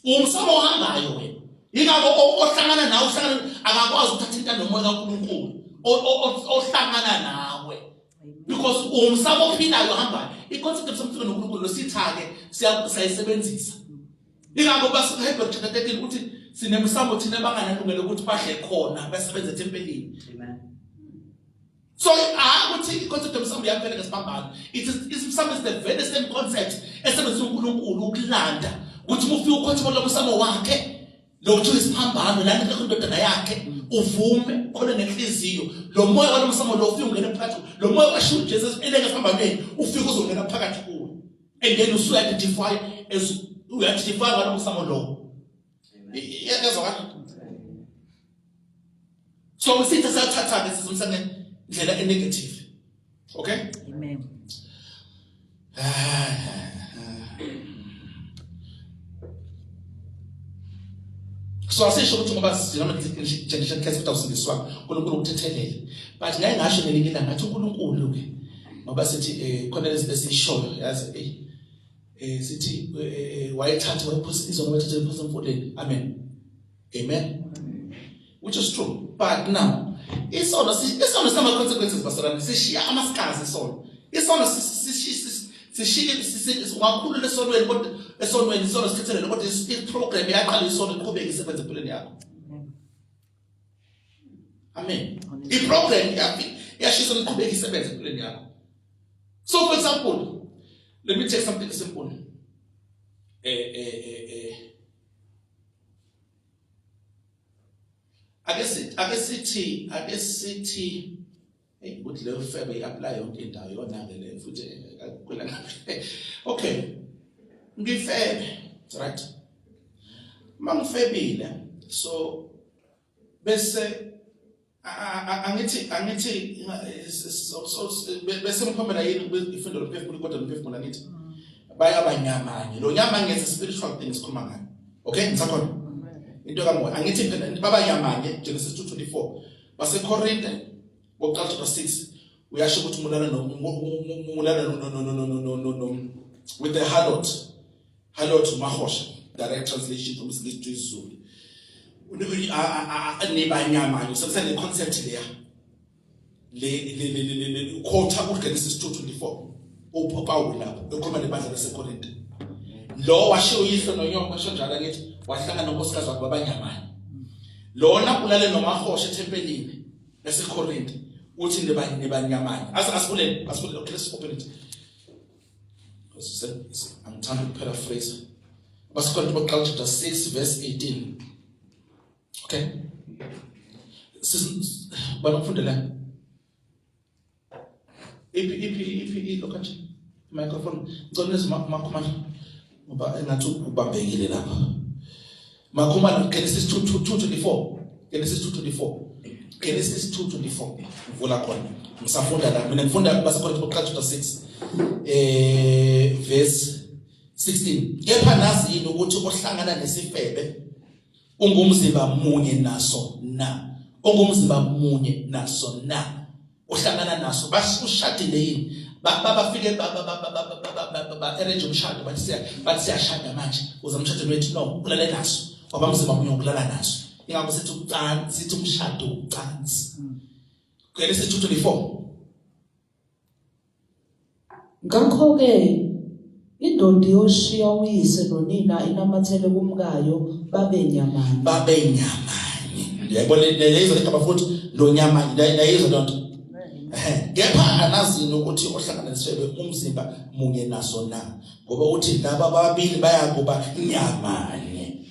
Umsamo ohambayo wena. Ingakho ohlangana nawe uhlangana akakwazi ukuthatha into nomoya kaNkulunkulu ohlangana nawe. Because umsamo ophilayo ohambayo. I-concept yomsamo noNkulunkulu sitha-ke siyayisebenzisa. Ingakho baseHebrew chapter 13 uthi sinemsamo thina abanganalungelo ukuthi badle khona basebenze ethempelini. Amen. So akuthi i-concept yomsamo yaphela ngesiphambano. It is isumsamo is the very same concept esebenzisa uNkulunkulu ukulanda ukuthi uma ufika ukhotha lo msamo wakhe lokuthiwa isiphambano la nto indodana yakhe uvume khona nenhliziyo lo moya walo msamo lo ufika ungena phakathi lo moya washiya uJesu eleke esiphambanweni ufika uzongena phakathi kuwe and then usu-identify as uyi-identify ngalo msamo lo iyezwakala so isitha siyathatha-ke sizomsa ngendlela e-negative okay amen so asisho ukuthi ngoba generation curse ukuthi awusindiswanga uNkulunkulu ukuthethelele but ngeke ngasho ngelinye ilanga ngathi uNkulunkulu ke ngoba sithi eh khona lezi esishoyo yazi eh eh sithi eh, eh, wayethatha wayephosa izono wayethatha wayephosa emfuleni amen amen which is true but now isono isono sinama consequences basalwane sishiya amasikazi isono isono sishiye ungakhulula esonweni kodwa esonweni isono sithethelele kodwa i-program yaqala isono iqhubeke isebenze empilweni yakho amen i-program yashisa iqhubeke isebenze empilweni yakho so for example let me take something simple eh eh eh, eh. Ake sithi ake sithi ake sithi hey ukuthi leyo febe i-apply yonke indawo yona ke le futhi akula. Okay. Ngifebe, right? Mangifebile so bese angithi angithi bese ngiphambela yini ifundo lomphefumulo kodwa lomphefumulo angithi bayabanyamanye lo nyama ngeze spiritual things sikhuluma ngayo okay ngisakhona into kamoya angithi phela babanyamanye Genesis 2:24 baseKorinte bokuqala chapter 6 uyasho ukuthi umulala no umulala no no no no no no With the harlot. Harlot umahosha, direct translation from isiNgisi to isiZulu. Nibanyamanye usebenzisa le concept leya. Le le le le quote uGenesis 2:24 uPawulu lapho ekhuluma nebandla laseKorinte. Lo washiya uyihlo nonyoko esho njalo ngithi wahlangana nonkosikazi wakhe babanyamanye. Lona ulale nomahosha ethempelini laseKorinte uthi nibanyamanye. Asivuleni, asivuleni. Okay, let's open it. Angithandi ukuparaphrase. Basekorinte bokuqala chapter 6 verse 18. Okay. Bana ukufundela. Iphi iphi iphi ilokho nje. Microphone. Ngicela nizwe makhumalo. Ngoba engathi ubambekile lapha. Makhumalo Genesis 2:24. Genesis 2:24. Genesis 2:24. Ngivula khona. Ngisafunda la. Mina ngifunda baseKorinte bokuqala chapter 6 verse 16. Kepha nazi yini ukuthi ohlangana nesifebe ungumzimba munye naso na? Ungumzimba munye naso na? Uhlangana naso basushadile yini? Bafike ba-arrange umshado bathi siya bathi siyashada manje uza emshadweni wethu no ulale naso wabamzimba munye ukulala naso ingakho sithi ucansi sithi umshado ucansi. Genesis 2:24. Ngakho-ke indoda iyoshiya uyise nonina inamathele kumkayo babe nyamanye. Babe nyamanye. Uyayibona leyizwa legama futhi lo nyamanye nayizwa lonto. Kepha anazini ukuthi ohlangana nesifebe umzimba munye naso na ngoba uthi laba ababili bayakuba nyamanye.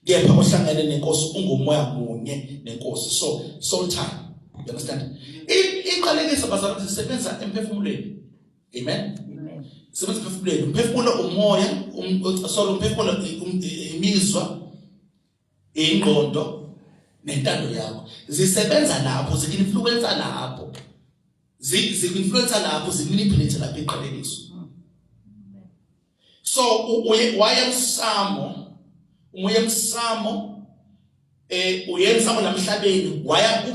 Kepha ohlangene nenkosi ungumoya munye nenkosi. So soul time. You understand? Iqalekiso bazalwane zisebenza emphefumulweni. Amen. Amen. Sebenza emphefumulweni. Umphefumulo umoya, sorry umphefumulo imizwa, ingqondo nentando yakho. Zisebenza lapho, zikinfluencer lapho. Zikinfluencer lapho, zimanipulate lapho iqalekiso. So uye wayemsamo uyemsamo uyemsamo lamhlabeni waya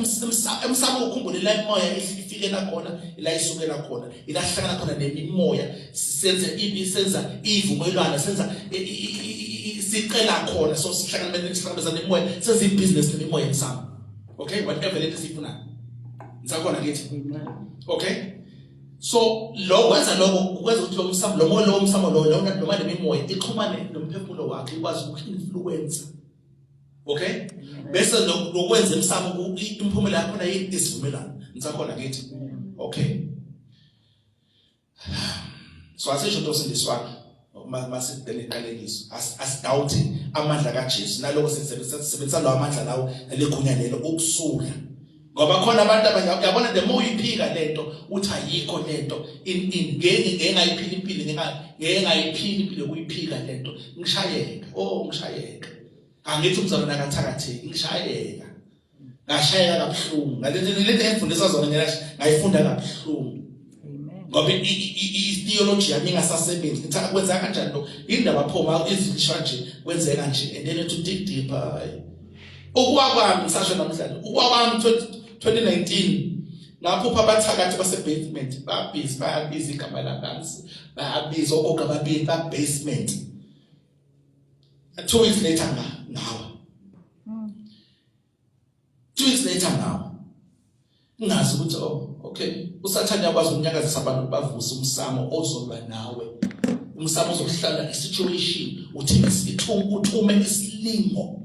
emsamo ukhumbule la imoya ifikela khona la isukela khona ilahlangana khona nemimoya senze ibi senza ivumelwano senza sicela khona so sihlangana sihlangabeza nemimoya senza ibusiness nemimoya emsamo. Okay, whatever lento siyifunayo ngisakhona kithi. Okay, so lo kwenza lokho ukwenza ukuthi lo msamo lo moya lo msamo lo lona noma nemimoya ixhumane nomphefumulo wakhe ikwazi uku-influence. Okay, bese lokwenza emsamo imphumela yakhona yini isivumelwano ngisakhona kithi. Okay, so asisho into osindiswanga masibhele iqalekiso asidoubt amandla kaJesu naloko sisebenzisa lawo amandla lawo naligunya lelo ukusula ngoba khona abantu abanye uyabona the more uyiphika lento uthi ayikho lento in in ngeke ngeke ngayiphila impilo ngeke ngeke ngayiphila impilo kuyiphika lento ngishayeka oh ngishayeka angithi umzalwane akathakatheki ngishayeka ngashayeka kabuhlungu ngalento lento engifundisa zona ngiyasho ngayifunda kabuhlungu ngoba i-theology yami ingasasebenzi ngithi kwenzeka kanjani lo indaba pho ma izilisha nje kwenzeka nje and then to dig deeper ukuwa kwami ngisasho namhlanje ukuwa kwami 2019 ngaphupha abathakathi base-basement babhizi bayabiza igama lami bayabiza ogogo ababili ba-basement 2 weeks later ngawa 2 weeks later ngawa ngazi ukuthi oh okay usathane uyakwazi ukunyakazisa abantu bavuse umsamo ozolwa nawe umsamo ozokuhlala isituation uthi uthume isilingo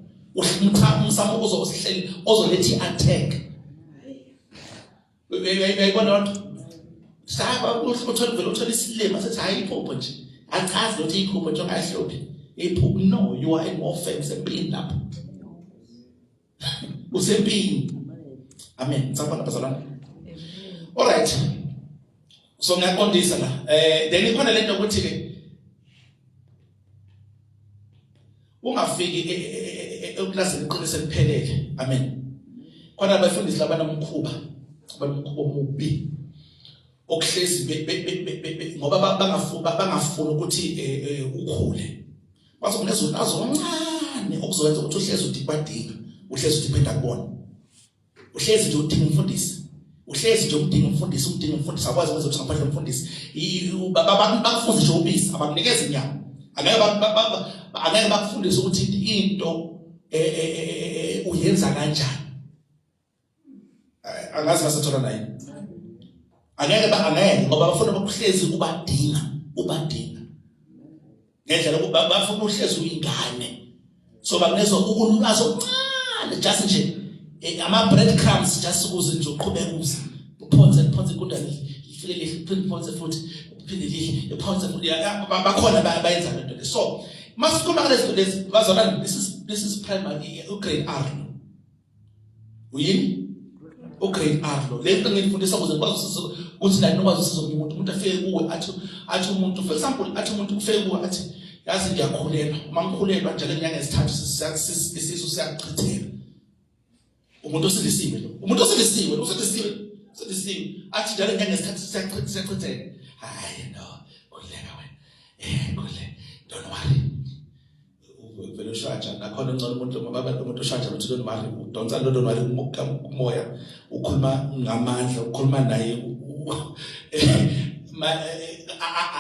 umsamo ozosihleli ozoletha i-attack uyayibona loo nto saba uthola vele uthola isilima sethi hayi iphupho nje achazi ukuthi iphupho nje ongahluphi iphupho no you are in warfare usempini lapho usempini amen ngisabona bazalwane all right so ngiyaqondisa la then ikhona lento ukuthi ke ungafiki ekulazini iqiniso eliphelele amen khona abafundisi labanomkhuba abanomkhuba omubi okuhlezi ngoba bangafuni bangafuni ukuthi ukhule bazokuneza ulwazi oluncane okuzokwenza ukuthi uhlezi udikwadika uhlezi udiphenda kubona uhlezi nje udinga umfundisi. Uhlezi nje umdinga umfundisi, umdinga umfundisi, akwazi ukwenza ukuthi ngaphandle umfundisi. Bakufundise nje ubisi, abakunikeza inyama. Angeke angeke bakufundise ukuthi into e, e, e, uyenza kanjani. Angazi basathola naye. Angeke angeke ngoba bafuna bakuhlezi ubadinga, ubadinga. Ngendlela ukuba bafuna uhlezi uyingane. So bakunezwa ukulwazi okuncane just nje ama bread crumbs just ukuze nje uqhubeke uze uphonse uphonse kodwa lifike liphinde phonse futhi uphinde lihle uphonse futhi bakhona bayenza lento le. So masikhuluma ngalezi zinto lezi bazalwane, this is primary, u-grade R. Uyini? U-grade R lo. Le nto ngiyifundisa ukuze ngikwazi usizo ukuthi nani nikwazi usizo umuntu. Umuntu afike kuwe athi umuntu, for example, athi umuntu ufike kuwe athi yazi ngiyakhulelwa, uma ngikhulelwa njalo inyanga ezithathu isisu siyachitheka. Umuntu osindisiwe lo, umuntu osindisiwe, usindisiwe, usindisiwe, athi njalo inyanga ezithathu siyachitheka. Hayi no, khululeka wena, khululeka, don't worry. Vele ushaja nakhona uncela umuntu ngoba abantu umuntu ushaja uthi don't worry, udonsa lo don't worry kumoya, ukhuluma ngamandla, ukhuluma naye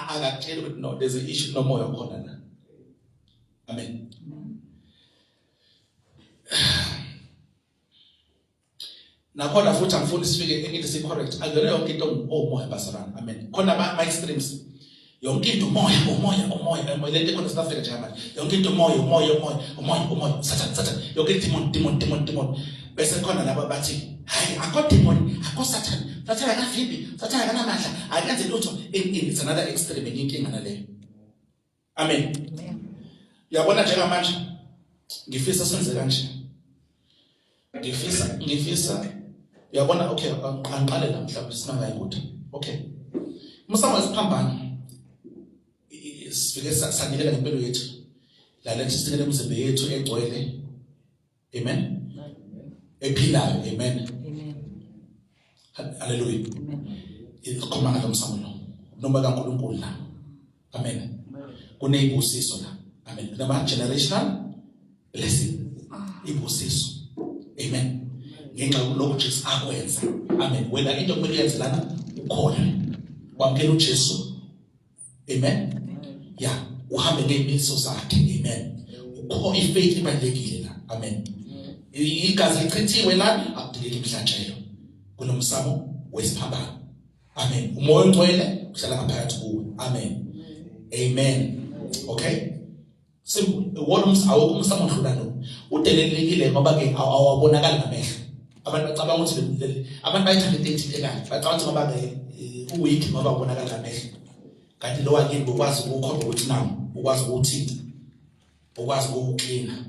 akakutsheli ukuthi no, there's an issue nomoya khona la. Amen. Nakhona futhi angifuni sifike engithi si correct, akuyona yonke into omoya bazalwane. Amen. Khona ama extremes, yonke into umoya, umoya, umoya, umoya. Lento khona South Africa njengamanje, yonke into umoya, umoya, umoya, umoya, umoya, satan, satan, yonke demon, demon, demon, demon. Bese khona laba bathi hayi akho demon, akho satan, satan akavimbi, satan akanamandla, akenze lutho. It's another extreme, enye inkinga naleyo. Amen. Uyabona njengamanje ngifisa senze kanje, ngifisa uyabona, okay, angiqale la mhlawumbe sinangayi kude. Okay, umsamo wesiphambano sifike sanikela ngempilo yethu la, lethi sinikele imizimba yethu egcwele, amen, ephilayo, amen, amen, haleluya, amen. Ikhuluma ngalo msamo lo noma kaNkulunkulu la. Amen. Kunezibusiso la. Amen. Kunama generational blessing, ibusiso. Amen. Ngenxa yokulokhu Jesu akwenza. Amen. Wena into okumele uyenze lana ukholwe, wamukela uJesu. Amen. Ya, uhambe ngeyimiso zakhe. Amen. Ukho ifaith ibalulekile la. Amen. Igazi lichithiwe la, akudingeki imhlatshelo kunomsamo wesiphambano. Amen. Umoya ongcwele uhlala ngaphakathi kuwe. Amen. Amen. Okay, simple. Wona awukho umsamo odlula lo. Udelelekile ngoba ke awabonakali ngamehlo. Abantu bacabanga ukuthi abantu bayithanda into ethintekayo, bacabanga ukuthi ngoba ke uweak ngoba ubonakala ngamehlo, kanti lo wakini bokwazi ukukhomba ukuthi nawo ukwazi ukuthinta, ukwazi ukuklina.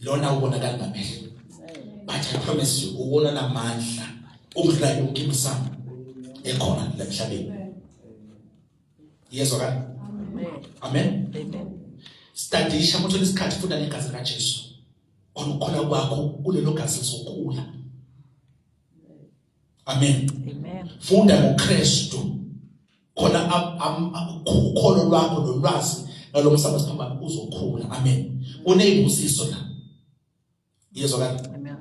Lona ubonakala ngamehlo, but I promise you uwona namandla ukudlula yonke imisamo ekhona la emhlabeni. Yezwa kani? Amen. Studisha uthola isikhathi, funda ngegazi likaJesu, khona ukukholwa kwakho kulelo gazi lizokhula. Amen. Amen. Funda ngoKristu khona ukholo lwakho nolwazi ngalo msamo siphambano uzokhula. Amen. Kunezibusiso la. Yezwa kani? Amen.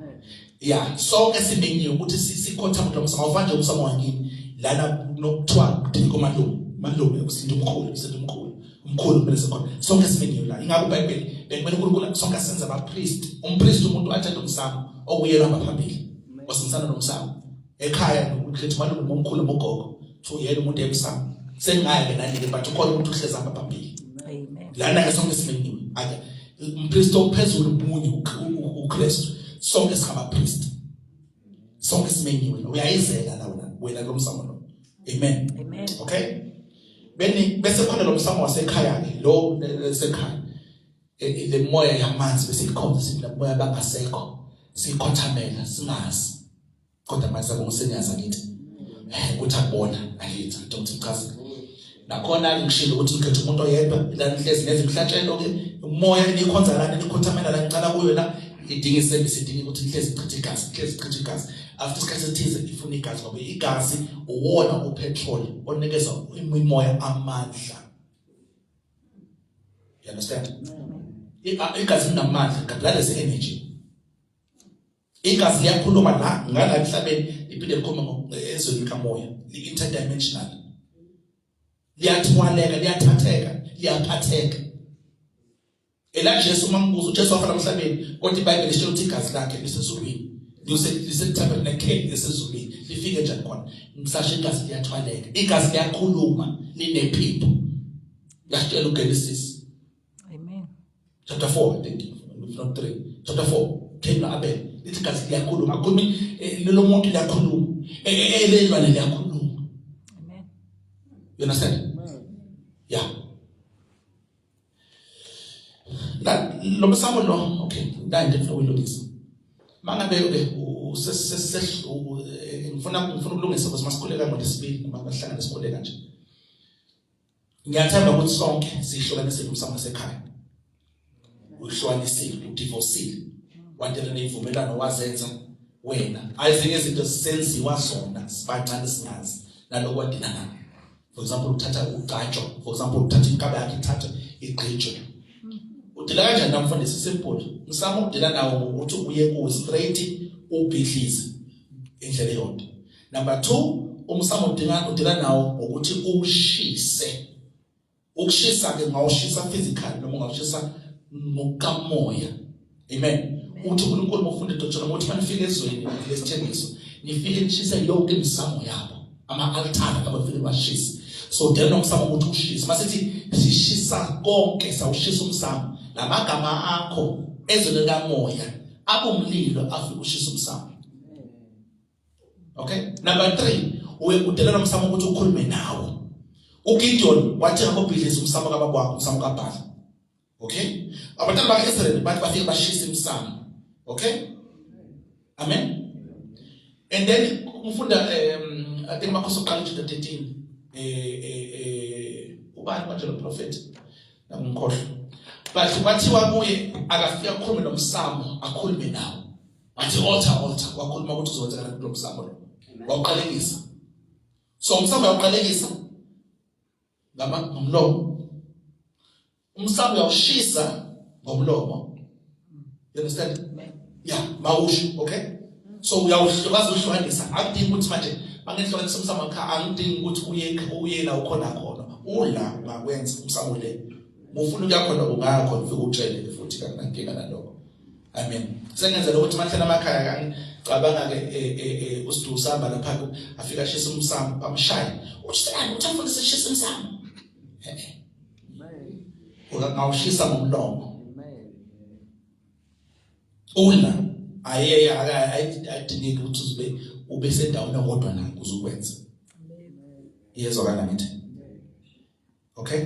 Ya, sonke simenyiwe ukuthi sikhotha umuntu lomsamo. Awufani nje umsamo wakini lana nokuthiwa kudinga umalume, malume usinto umkhulu, usinto umkhulu, umkhulu kumele sikhona. Sonke simenyiwe la. Ingakho iBhayibheli bekumele uNkulunkulu sonke asenze abapriest. Umpriest umuntu athathe umsamo okuyena hamba phambili, wasebenzisana nomsamo ekhaya, ukhetha umalume, omkhulu, ugogo, so yena umuntu emsamo. Sengingaya ke nani ke, but ukhona umuntu uhlezi hamba phambili. Amen. Lana ke sonke simenyiwe. Ake umpriest ophezulu munye, uKristu. Sonke singabapriest, sonke simenyiwe. Uyayizela la wena, wena lo msamo lo. Amen. Amen. Okay, beni bese khona lo msamo wasekhaya ke lo sekhaya, le moya yamanzi bese ikhonza, sithi la moya bangasekho sikhothamela singazi, kodwa manje sabonga seniyazi akithi ukuthi akubona akithi don't ngichaze. Nakhona ngishilo ukuthi ngikhetha umuntu oyedwa la, nihlezi nenza imhlatshelo ke, umoya nikhonza la, nikhothamela la, ngicala kuyo la, idinga iservice, idinga ukuthi nihlezi nichithe igazi, nihlezi nichithe igazi. After isikhathi esithize ifuna igazi, ngoba igazi uwona upetrol onikeza imimoya amandla. You understand? Igazi linamandla, blood is energy. Igazi liyakhuluma la ngala emhlabeni, liphinde likhulume ezweni likamoya, li-interdimensional, liyathwaleka, liyathatheka, liyaphatheka. Ela Jesu, uma ngibuza, uJesu wafana emhlabeni, kodwa iBhayibheli lisho ukuthi igazi lakhe lisezulwini, lisetabernakele lisezulwini. Lifike njani khona? Ngisasho, igazi liyathwaleka, igazi liyakhuluma, linephimbo. Yasitshela uGenesis, amen, chapter 4, I think, if not 3, chapter 4, Cain no-Abel. Lithi igazi liyakhuluma. Akhulumi lelo muntu, liyakhuluma, elelwane liyakhuluma. Amen. You understand? Yeah. La lo msamo lo, okay, la into engifuna ukuyilungisa. Mangabe ke ngifuna ukulungisa because masikhuleka ngoLwesibili noma bahlangane sikhuleka nje. Ngiyathemba ukuthi sonke sihlukanisile umsamo wasekhaya. Uhlukanisile, udivorcile. Wantela nezivumelano wazenza wena. Ayizinye izinto senziwa zona sibancane singazi naloko wadina nako. For example, uthatha ugqatshwa, for example, uthatha inkaba yakhe ithathwe igqitshwe. Udila kanjani namfundisi? Simple. Msamo udila nawo ngokuthi uye kuwo straight, ubhidlize indlela eyodwa. Number 2, umsamo udinga udila nawo ngokuthi ushise. Ukushisa ke, ungawushisa physically noma ungawushisa ngokukamoya. Amen. Uthi uNkulunkulu mufunda idoctrine ukuthi manifike ezweni lesithembiso, nifike nishise yonke imisamo yabo, ama-altare abafike bashise. So then nomsamo ukuthi ushise, masithi sishisa konke, sawushisa umsamo, lamagama akho ezweni likamoya abumlilo, afike ushisa umsamo. Okay, number 3, uye udelela umsamo ukuthi ukhulume nawo. UGideon wathi ngakobhidliza umsamo kababa wakho, umsamo kaBhali. Okay, abantwana baka-Israyeli bathi bafike bashisa imsamo. Okay, amen. And then ufunda I think Amakhosi oqala chapter 13, ubani manje lo prophet, ngangikhohlwa, but kwathiwa kuye akafika akhulume nomsamo, akhulume nawo. Wathi altar, altar, wakhuluma ukuthi uzokwenzeka kulo msamo lo, wawuqalekisa. So umsamo uyawuqalekisa ngama ngomlomo, umsamo uyawushisa ngomlomo. You understand? Yeah, mawusho. Okay, so uyawuhlukwazi uhlukanisa. Akudingi ukuthi manje mangihlukanisa umsamo wakhe, angidingi ukuthi uye la ukhona khona, ula ungakwenza umsamo le. Ufuna ukuya khona, ungaya khona, ufike utshele futhi, kakunankinga nalokho. Amen. Sengenzela ukuthi mahlala amakhaya kangicabanga ke uSidu sihamba lapha, afika ashisa umsamo, bamshaye. Uthi selani uthi afuna sishisa umsamo. Eh. Ungawushisa ngomlomo. Ula ayeye ayidingeki ukuthi uzibe ube sendaweni kodwa nayo uzukwenza. Iyezwakala ngithi. Okay,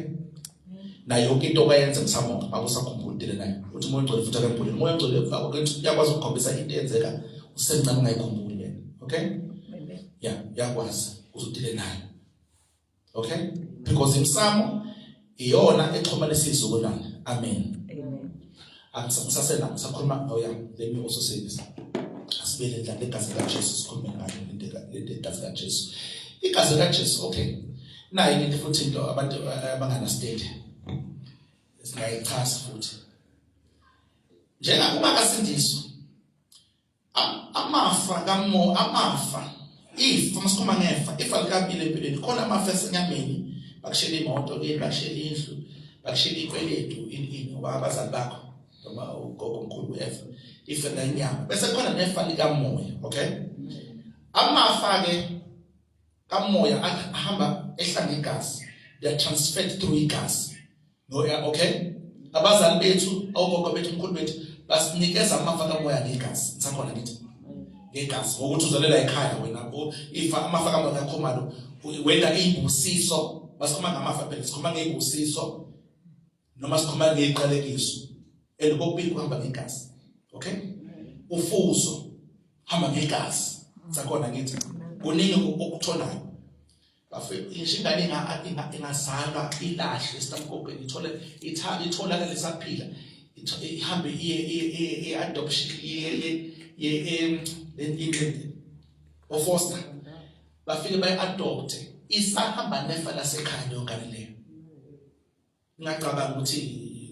na yonke into obayenza msamo akusakhumbula udile nayo. Uthi umoya ongcwele futhi akembulele umoya ongcwele, ukuthi uyakwazi ukukhombisa into eyenzeka usemncane ungayikhumbuli wena. Okay, yeah, uyakwazi uzudile nayo. Okay, because imsamo iyona exhumanisa izizukulwane. Amen. Angisasela ngisakhuluma. Oh yeah, let me also say this. Asibele la legazi likaJesu, sikhulume ngayo lento, igazi likaJesu, igazi likaJesu. Okay, nayi into futhi, into abantu abangana-understand, singayichaza futhi njenga ungakasindiswa, amafa kamo, amafa, ifa. Masikhuluma ngefa, ifa likabili empilweni. Khona amafa asenyameni, bakushela imoto kini, bakushela indlu, bakushela ikweletu, ini ini, ngoba abazali bakho noma ugogo, omkhulu, whoever, ifa lenyama. Bese khona nefa likamoya. Okay, amafa ke kamoya ahamba ehla ngegazi, they are transferred through igazi. No, yeah, okay, abazali bethu, ogogo bethu, omkhulu bethu basinikeza amafa kamoya ngegazi. Ngisakhona ngithi ngegazi ngokuthi uzalela ekhaya wena, ifa, amafa kamoya kakhomalo wenda izibusiso. Basikhuluma ngamafa phela, sikhuluma ngezibusiso noma sikhuluma ngeziqalekiso, and kokubili kuhamba ngegazi. Okay, ufuzo hamba ngegazi. Sakhona ngithi kuningi okutholayo bafe. Ngisho ingane ingazalwa ilahle esitamkokweni, ithole itholakale isaphila, ihambe iye i-adoption, iye o-foster, bafike bayi-adopte, isahamba nefa lasekhaya leyo ngane leyo. Ngingacabanga ukuthi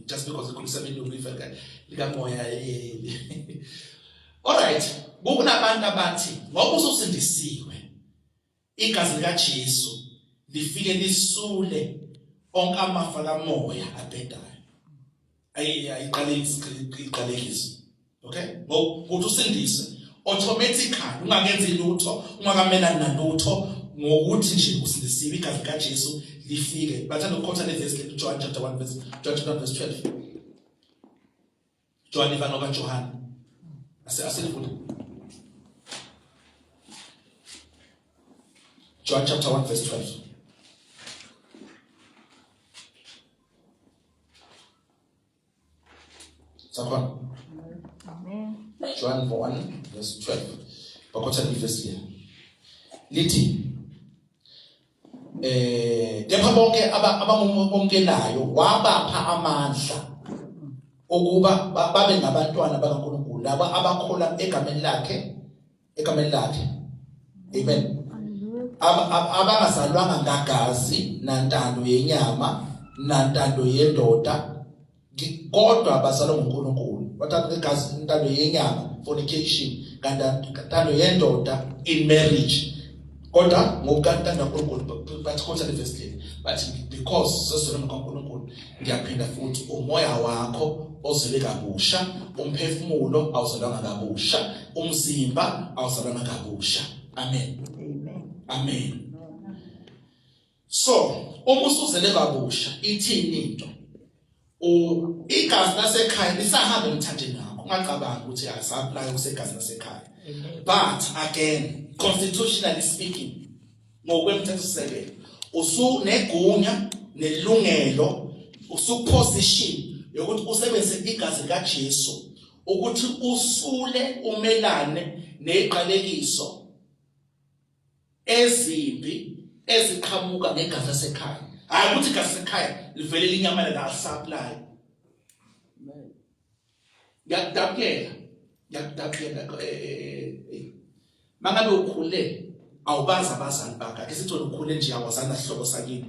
just because ikhulisa abelungu, ifa likamoya. Alright, kunabantu abathi ngoba ususindisiwe igazi likaJesu lifike lisule onke amafa kamoya abhedayo. Ayiqale iqalekiso. Okay? Ngokuthi usindiswe automatically ungakenzi lutho, ungakamelani nalutho ngokuthi nje usindisiwe igazi likaJesu lifike. Bathanda ukukhotha le verse le John chapter 1 verse John chapter 1 verse 12. John ivano kaJohane. Ase asilifunde. John chapter 1 verse 12. Sakhona. Amen. John 1 verse 12. Bakhotha ivesi le. Lithi kepha bonke abamumkelayo wabapha amandla ukuba babe ngabantwana bakaNkulunkulu laba abakholwa egameni lakhe egameni lakhe amen abangazalwanga ngagazi nantando yenyama nantando yendoda kodwa bazalwa nguNkulunkulu bathatha igazi intando yenyama fornication kanti intando yendoda in marriage kodwa ngokukantanda kaNkulunkulu bathi khotha le verse le bathi because sesizona kaNkulunkulu ngiyaphinda futhi umoya wakho ozele kabusha umphefumulo awuzalwanga kabusha umzimba awuzalwanga kabusha amen amen amen So, uma usuzele kabusha ithini into? U igazi lasekhaya lisahamba emthanjeni wakho. Ungacabangi ukuthi asapply usegazi lasekhaya. But again, constitutionally speaking, ngokwemthethosisekelo usunegunya nelungelo usuposition yokuthi usebenzise igazi likaJesu ukuthi usule umelane neziqalekiso ezimbi eziqhamuka ngegazi lasekhaya hayi ukuthi igazi lasekhaya livele linyamalala alisapulayi ngiyakudabukela ngiyakudabukela eh, eh, eh, mangabe ukhule awubazi abazali bakho ake sithi ukhule nje awazana sihlobo sakini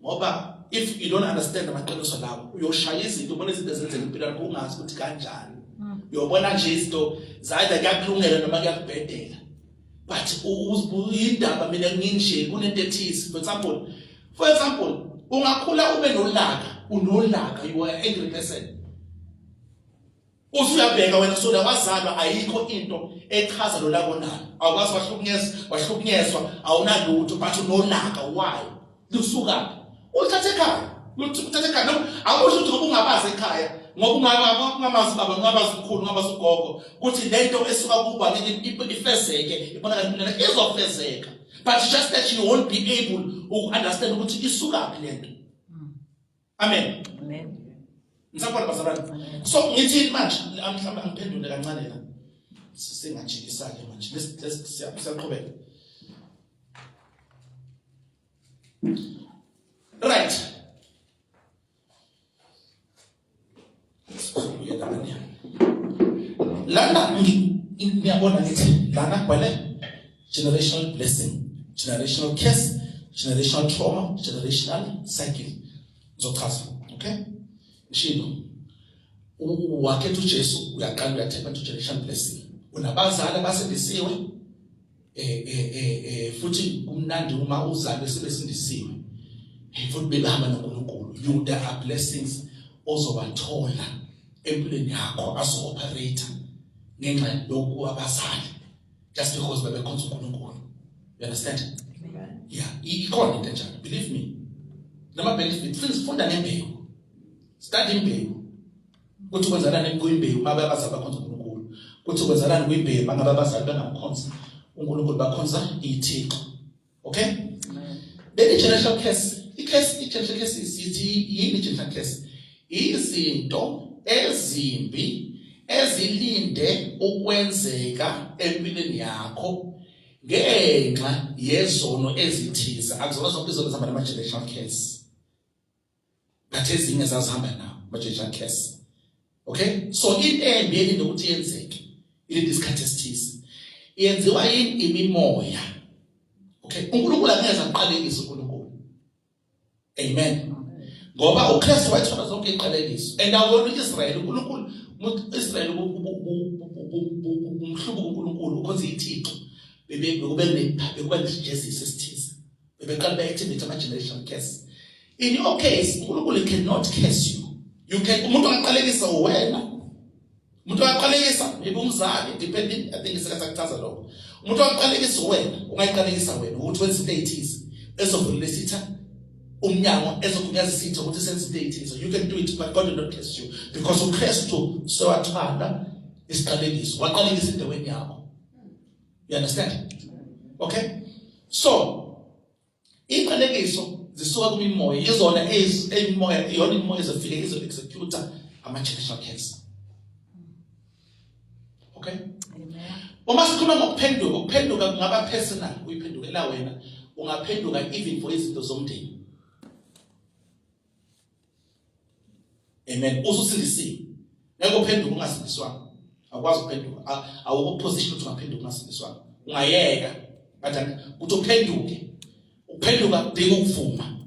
ngoba if you don't understand amaqiniso lawo uyoshaya izinto ubona izinto ezenzeka impilo yakho ungazi ukuthi kanjani uyobona nje izinto zayida kuyakulungela noma kuyakubhedela but indaba mina nginje kunento ethize for example for example ungakhula ube nolaka unolaka you are an angry person usuyabheka wena sona wazalwa ayikho into echaza lo laka onalo awukwazi wahlukunyezwa wahlukunyezwa awunalutho but unolaka why lusukaphi ulithathe ekhaya ulithathe ekhaya noma akusho ukuthi ngoba ungabazi ekhaya ngoba ungamazi baba ungabazi umkhulu ungabazi ugogo ukuthi lento esuka kuba ngeke ifezeke ibonakala impilo izofezeka but just that you won't be able uku understand ukuthi isukaphi lento amen amen ngisabona bazalwane so ngithi manje mhlawumbe angiphendule kancane la singajikisa-ke manje siyaqhubeka Right. Lana ngiyabona ngithi lana kwale generational blessing, generational curse, generational trauma, generational cycle. Ngizochaza, okay? Ngishilo. Wakhetha uJesu uyaqala uyathemba generational blessing. Unabazali abasindisiwe eh eh eh, eh futhi kumnandi uma uzalwe sebesindisiwe eh, futhi bebehamba noNkulunkulu you there are blessings ozowathola empilweni yakho azo operate ngenxa yokuba abazali just because bebekhonza uNkulunkulu you understand yeah ikhona into enjalo believe me nama benefits funda ngembewu study imbewu Kuthi kwenzalani kwimbewu uma abazali bakhonza uNkulunkulu. Kuthi kwenzalani kwimbewu uma ngabe abazali bengamkhonza uNkulunkulu bakhonza ithixo. Okay? Then i-generational curse, i-curse, i-generational curse sithi yini i-generational curse? Izinto ezimbi ezilinde ukwenzeka empilweni yakho ngenxa yezono ezithize akuzona zonke izono ezihamba nama-generational curse but ezinye zazihamba nawo ama-generational curse okay so into embi elinde ukuthi yenzeke ilinde isikhathi esithize yenziwa yini imimoya okay uNkulunkulu angeze aqalekise uNkulunkulu amen ngoba uKristu wayethola zonke iqalekiso and awona uIsrael uNkulunkulu Umuntu Israel umhlubuka uNkulunkulu ukhonza ithixo bebe bekube bekuba nesijeziso esithize. Bebeqala be-activate ama-generational curse. In your case, uNkulunkulu cannot curse you. You can umuntu angaqalekisa wena. Umuntu angaqalekisa maybe umzali depending I think isikasakuchaza lokho. Umuntu angaqalekisa wena, ungayiqalekisa wena ukuthi wenze into ethize ezovulela isitha umnyango ezogunyaza isitha ukuthi senze into ethize. You can do it but God will not curse you because uKristu sewathwala isiqalekiso, waqalekisa endaweni yakho. You understand? Okay? So, iqalekiso zisuka kumimoya, izona imimoya, iyona imimoya ezofike izo execute ama generational curse. Okay? Amen. Uma sikhuluma ngokuphenduka, ukuphenduka kungaba personal, uyiphendukela wena, ungaphenduka even for izinto zomndeni. Amen. Ususindisiwe. Ngeke uphenduke ungasindiswanga. Awukwazi ukuphenduka. Awukho position ukuthi ungaphenduka ungasindiswanga. Ungayeka. But ukuthi uphenduke. Uphenduka kudinga ukuvuma.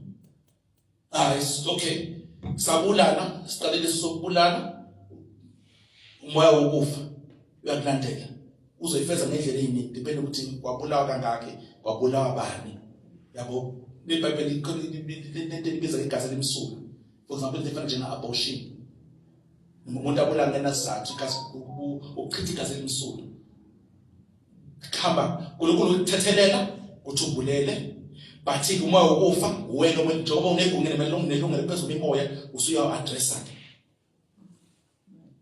Ah, it's okay. Sabulala, siqalile sokubulala. Umoya wokufa uyakulandela. Uzoyifeza ngendlela eyiningi depend ukuthi kwabulawa kangaki, kwabulawa bani. Yabo? IBhayibheli lento elibiza igazi elimsulwa. For example, into efana njenga-abortion. Umuntu abulala ngenasizathu igazi ukuchitha igazi elimsulwa. Khamba uNkulunkulu ukuthethelela ukuthi ubulele but umoya wokufa uwena njengoba unegunya nelungelo phezu kwemimoya usuyawu-addressa ke.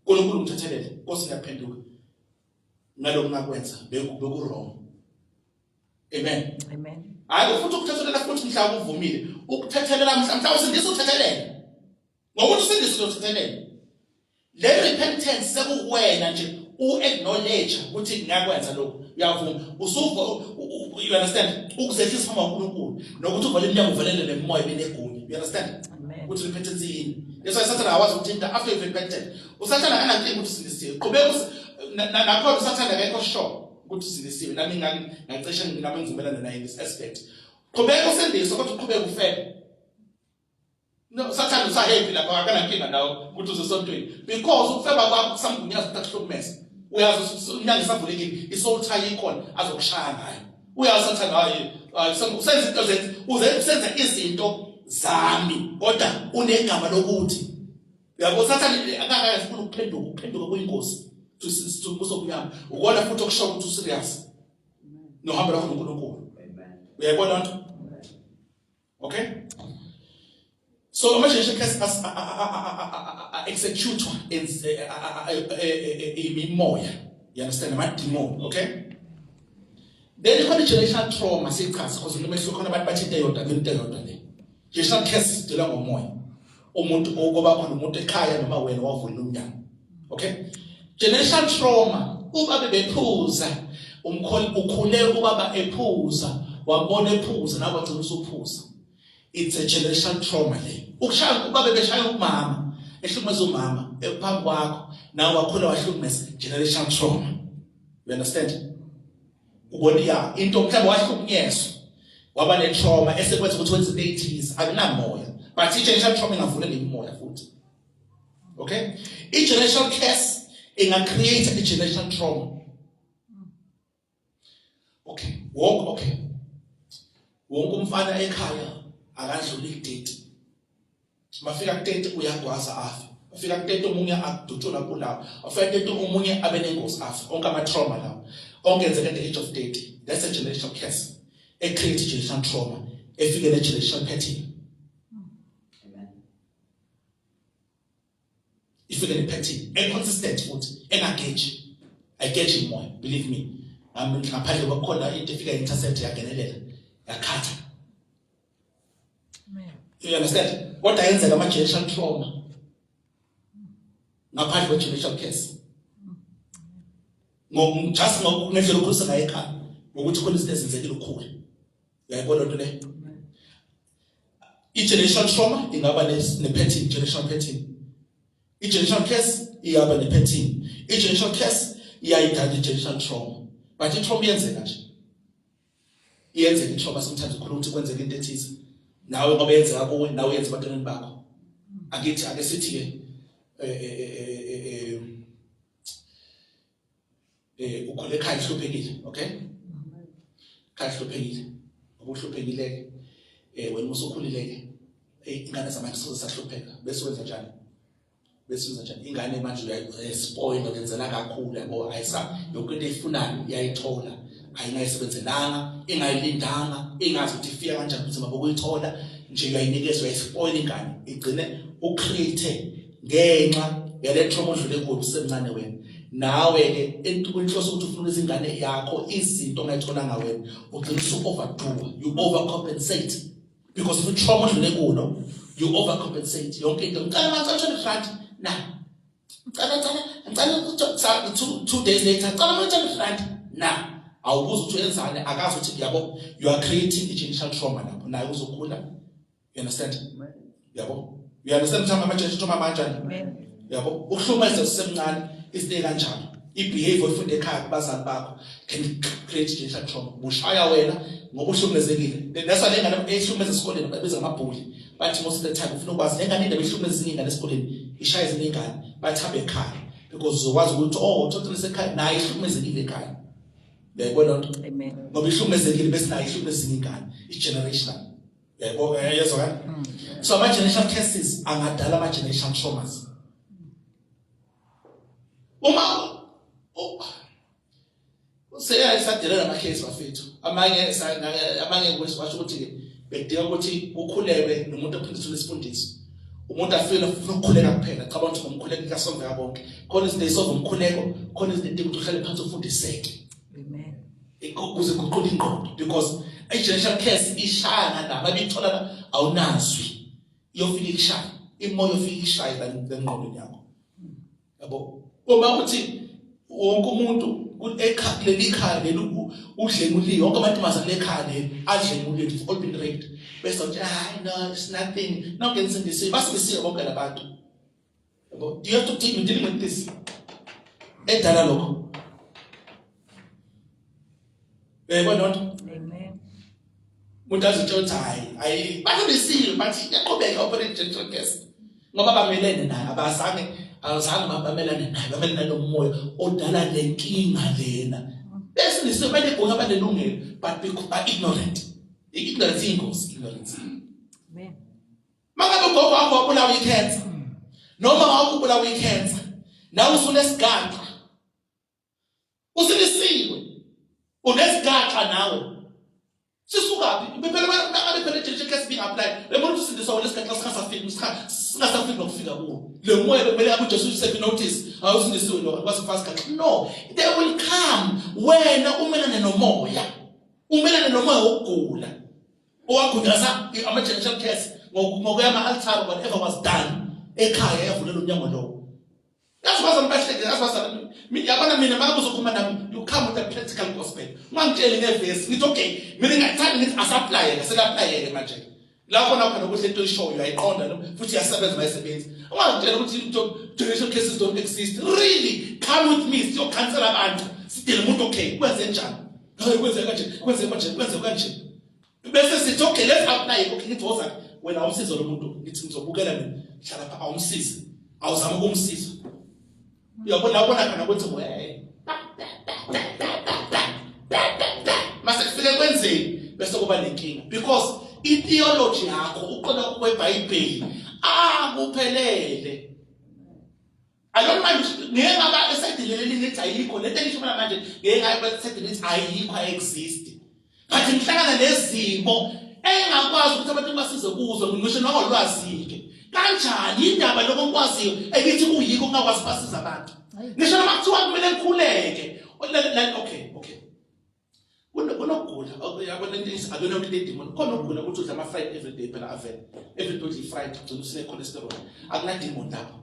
uNkulunkulu ngithethelele Nkosi ngiyaphenduka ngalokhu ngakwenza beku wrong. Amen. Amen. Hayi futhi ukuthethelela futhi mhla uvumile ukuthethelela mhla mhla usindisa uthethelela ngokuthi usindise uzothethelela. Le repentance sekuwena nje u-acknowledge ukuthi ngiyakwenza lokhu uyavuma usuva you understand ukuzehlisa phambi kwaNkulunkulu nokuthi uvale iminyango uvalele nemimoya ebinegunya you understand ukuthi repentance yini. That's why Satan awazi ukuthi into after you've repented uSathane akanankinga ukuthi usindisiwe qhubeka nakhona uSathane akekho sure ukuthi usindisiwe nami ngacishe nami ngivumelana naye in this aspect. Qhubeka usindiswe kodwa uqhubeke ufele. No, Sathane usahappy lapha akanankinga nawe ukuthi usesontweni because ukufeba kwakho kusamgunyaza ukuthi akuhlukumeze. Uyazi umnyango isavulekile isoul tie ikhona azokushaya ngayo. Uyazi Sathane hayi usenza into zenza usenza izinto zami kodwa unegama lokuthi uyabo Sathane akakafuni ukuphenduka ukuphenduka kuyingozi to kumnyama ukona futhi okusho ukuthi userious nohambo lwakho noNkulunkulu. Uyayibona nto? Okay? So ama-generational curse executwa imimoya. You understand? Ama-demon, okay? Then ikhona i-generational trauma siyichaza because kunomehluko khona abantu bathi into eyodwa into eyodwa le. Generational curse sidela ngomoya. Umuntu okoba khona umuntu ekhaya noma wena wavula umnyango. Okay? Generational trauma uba bebephuza umkholi ukhule ubaba ephuza wabona ephuza nawe wagcina usuphuza. It's a generational trauma le. Ukushaya ubaba beshaya umama ehlukumeza umama ephambi kwakho nawe wakhula wahlukumeza generational trauma. You understand? Ubona ya into mhlawumbe wahlukunyezwa waba ne trauma esekwenza ukuthi wenze into ethize akunamoya but i generational trauma ingavula nemimoya futhi. Okay? I-generational curse inga-create i-generational trauma. Okay, wonke okay. Wonke umfana ekhaya akadluli ku-30. Mafika ku-30 uyagwaza afe. Afika ku-30 omunye akudutshula kulawo. Afika ku-30 omunye abe nengozi afe. Onke ama-trauma lawo. Onke enzeka at the age of 30. That's a generational curse. E create generational trauma. Efike ne-generational pattern. Ifike ne-pattern e-consistent futhi engageji ayigeji imoya believe me ngaphandle kwakhona into efika intercept yangenelela yakhatha. You understand? Kodwa yenzeka ama-generational trauma ngaphandle kwe-generational curse just ngendlela okhulisa ngayo ekhaya ngokuthi khona izinto ezenzekile ukhule. Uyayibona lento le? I-generational trauma ingaba ne-pattern, generational pattern. I-generational curse iyaba ne-pattern. I-generational curse iyayidala i-generational trauma. But i-trauma iyenzeka nje. Iyenzeka i-trauma sometimes ukhuluma ukuthi kwenzeka into ethize. Nawe ngoba yenzeka kuwe, nawe yenza ebantwaneni bakho. Akithi ake sithi ke Eh ukhule ekhaya ihluphekile, okay? Khaya ihluphekile. Ngoba uhluphekile ke eh wena usukhulile ke eh ingane zamanje sezahlupheka bese wenza njani? Bese wenza njani? Ingane manje uyayispoil wenzela kakhulu yabo ayisa yonke into eyifunayo uyayithola. Ayingayisebenzelanga, ingayilindanga, ingazi ukuthi ifika kanjani ukuthi mabokuyithola nje uyayinikeza uyayispoil ingane igcine ucreate ngenxa yale trauma odlule kuyo usemncane wena nawe ke inhloso ukuthi ufuna izingane yakho izinto ongayitholanga wena ugcina usu overdo you overcompensate because if trauma odlule kulo you overcompensate yonke into ngicela manje uthole front na ngicela ngicela ngicela two days later ngicela manje uthole front na awubuza ukuthi uyenzani akazi ukuthi yabo you are creating a generational trauma lapho naye uzokhula You understand? Yabo? You understand ukuthi ama-church uthoma kanjani? Yabo? Ukuhlukumeza usemncane izinto ekanjalo. I-behavior oyifunde ekhaya kubazali bakho can create generational trauma. Bushaya wena ngoba uhlukumezekile. That's why lengane ehlukumeza esikoleni babiza amabhuli. Bathi most of the time ufuna ukwazi lengane indaba ehlukumeza ezinye ingane esikoleni ishaya ezinye ingane bathi hambe ekhaya because uzokwazi ukuthi oh uthola sekhaya naye ihlukumezekile ekhaya. Uyayibona nto? Amen. Ngoba ihlukumezekile bese naye ihlukumeza ezinye ingane. I-generational. Yebo, yezwa kani? So ama generational curses angadala ama generational traumas. Uma seyayisadelela ama case bafethu. Amanye amanye kwesho ukuthi ke bedinga ukuthi kukhulekwe nomuntu ophindiswe isifundiso. Umuntu afike ufuna ukukhuleka kuphela, cabanga ukuthi ngomkhuleko ikasonveka konke. Khona izinto ezisova umkhuleko, khona izinto edinga ukuthi uhlale phansi ufundiseke. Amen. Ukuze kuqonde ingqondo because i-generational curse ishaya nalaba abithola awunazwi iyofika ikushaya imoya yofika ikushaye la engqondweni yakho yabo uma uthi wonke umuntu kuleli khaya leli udlenguliwe wonke amantombazane kule khaya leli adlenguliwe they've all been raped bese uthi hayi no it's nothing nonke nisindisiwe basindisiwe bonke labantu Yabo, you have to deal, you're dealing with this. Edala lokho. Uyayibona loo nto? Amen. Umuntu azitshela ukuthi hayi, ayi balungisiwe but iyaqhubeka operate gentle guest. Ngoba bamelene naye, abazange azange bamelane naye, bamelane nomoya odala le nkinga lena. Besindisiwe banegunya banelungelo but because are ignorant. Ignorance iyingozi, ignorance. Amen. Mangabe ugogo wakho wabulawa icancer noma wakho ubulawa icancer nawe usunesigaxa usilisiwe unesigaxa nawe sisukaphi phela mangabe phela i-generation curse being applied le muntu usindiswa wena isigaxa singasafiki singasafiki nokufika kuwo le moya bekumele abe uJesu usephi notice awusindisiwe lo akwazi ukufaka isigaxa no they will come wena umelane nomoya umelane nomoya wokugula owagunyaza ama-generational curse ngokuya ama-altare whatever was done ekhaya yavulela umnyango lowo yazi bazalwane bahleke yazi bazalwane yabona mina uma uzokhuluma nami you come with a practical gospel ungangitsheli ngevesi ngithi okay mina ngiyathanda ngithi asaplayeke selaplayeke manje lapho lapho nokuthi lento oyishoyo uyayiqonda no futhi iyasebenza mayisebenzi ungangitshela ukuthi generational cases don't exist really come with me siyokhansela abantu sidele umuntu okay kwenze njani hayi kwenze kanje kwenze kanje kwenze kanje bese sithi okay let's apply okay ngithi woza wena awumsize lo muntu ngithi ngizobukela mina hlala pha awumsize awuzama ukumsiza uyabona ubona khona ukuthi we mase kufike kwenzeni bese kuba nenkinga because i-theology yakho uqonda kweBhayibheli akuphelele I don't mind ngeke ngaba esayidini leli ngithi ayikho lento engisho mina manje ngeke ngaba esayidini lithi ayikho ayi-exist but ngihlangana nezimo engakwazi ukuthi abantu basize kuzo ngisho nongolwazi-ke kanjani indaba lokho ngikwaziyo engithi kuyikho ngingakwazi basiza abantu ngisho noma kuthiwa kumele ngikhuleke okay okay Kunokugula yabona into akuyona into edemon khona ukugula ukuthi udla ama fried every day phela avele every day udla fried ugcina usine cholesterol akuna demon lapho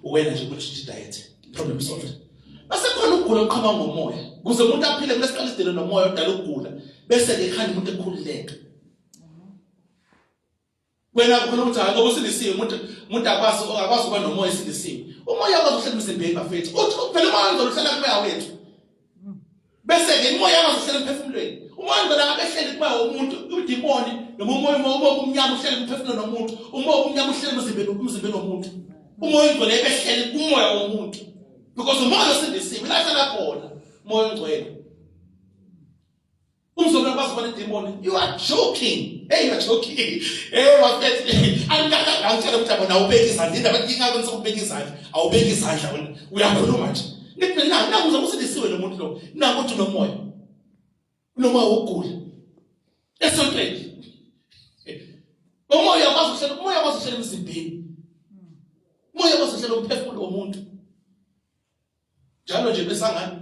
uwena nje ukuthi diet problem solved base khona ukugula okuqhama ngomoya kuze umuntu aphile kumele siqale sidele nomoya odala ukugula bese ke khanda umuntu ekhululeka Wena kukhona ukuthi hayi ngoba usindisiwe umuntu umuntu akwazi akwazi ukuba nomoya esindisiwe. Umoya akwazi ukuhlala emzimbeni bafethu. Uthi phela umoya ongcwele uhlala kumoya wethu. Bese ke umoya akwazi ukuhlala emphefumulweni. Umoya ongcwele akabehleli kumoya womuntu, udimoni noma umoya umoya omnyama uhlele emphefumulweni womuntu, umoya omnyama uhlele emzimbeni emzimbeni womuntu. Umoya ongcwele ebehleli kumoya womuntu. Because umoya osindisiwe la hlala khona. Moya ongcwele. Umzolo uyakwazi ukubona idemoni. You are joking. Hey, you are joking. Hey, bafethu. Angitshela ukuthi yabona awubeki izandla. Indaba ingakho nisokubeka izandla. Awubeki izandla wena. Uyakhuluma nje. Ngithi mina nangu uzobe usindisiwe lo muntu lo. Nangu uthi unomoya. Unomoya wokugula. Esontweni. Umoya uyakwazi ukuhlela, umoya uyakwazi ukuhlela emzimbeni. Umoya uyakwazi ukuhlela umphefumulo womuntu. Njalo nje besangane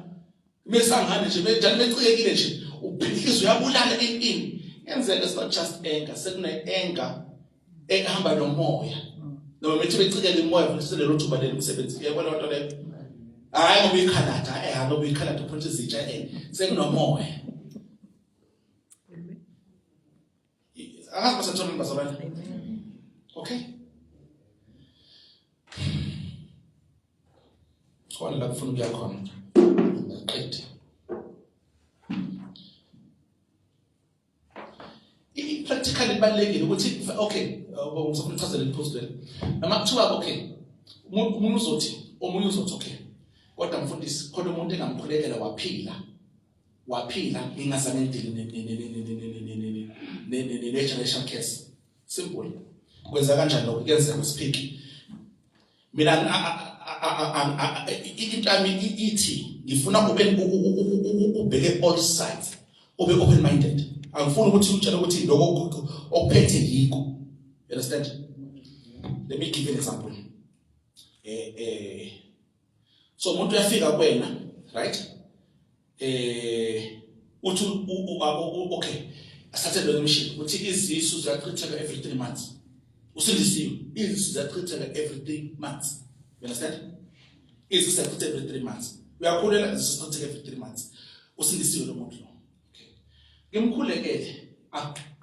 besangane nje benjalo becikekile nje uphihliza uyabulala ini. Yenzeka it's not just anger, sekune anger ehamba nomoya. Noma bethi becikele imoya futhi selelo thuba leli umsebenzi. Uyabona lento leyo? Hayi ngoba uyikhalada, eh ngoba uyikhalada uphontsha izitsha eh sekunomoya. Angazi basathola bazalwane. Okay. Khona la kufuna ukuya khona. Qede. I-practical ibalulekile ukuthi okay, ngizofuna ukuchazela iphuzu leli. Noma kuthiwa okay, umuntu uzothi, omunye uzothi okay. Kodwa mfundisi khona umuntu engamkhulekela waphila. Waphila ngingazange ngidile ne-generation curse. Simple. Kwenza kanjani lokho? Kuyenzeka usiphiki. Mina into yami ithi ngifuna ube ubheke all sides, ube open minded. Angifuni ukuthi utshele ukuthi lokho okuphethe yikho. You understand? Let me give you an example. So umuntu uyafika kuwena, right? Uthi okay, asathe lo mshini uthi izisu ziyachitheka every 3 months. Usindisiwe, izisu ziyachitheka every 3 months. You understand? Izisu ziyachitheka every 3 months. Uyakhulela izisu ziyachitheka every 3 months. Usindisiwe lo muntu lo. Okay. Ngimkhulekele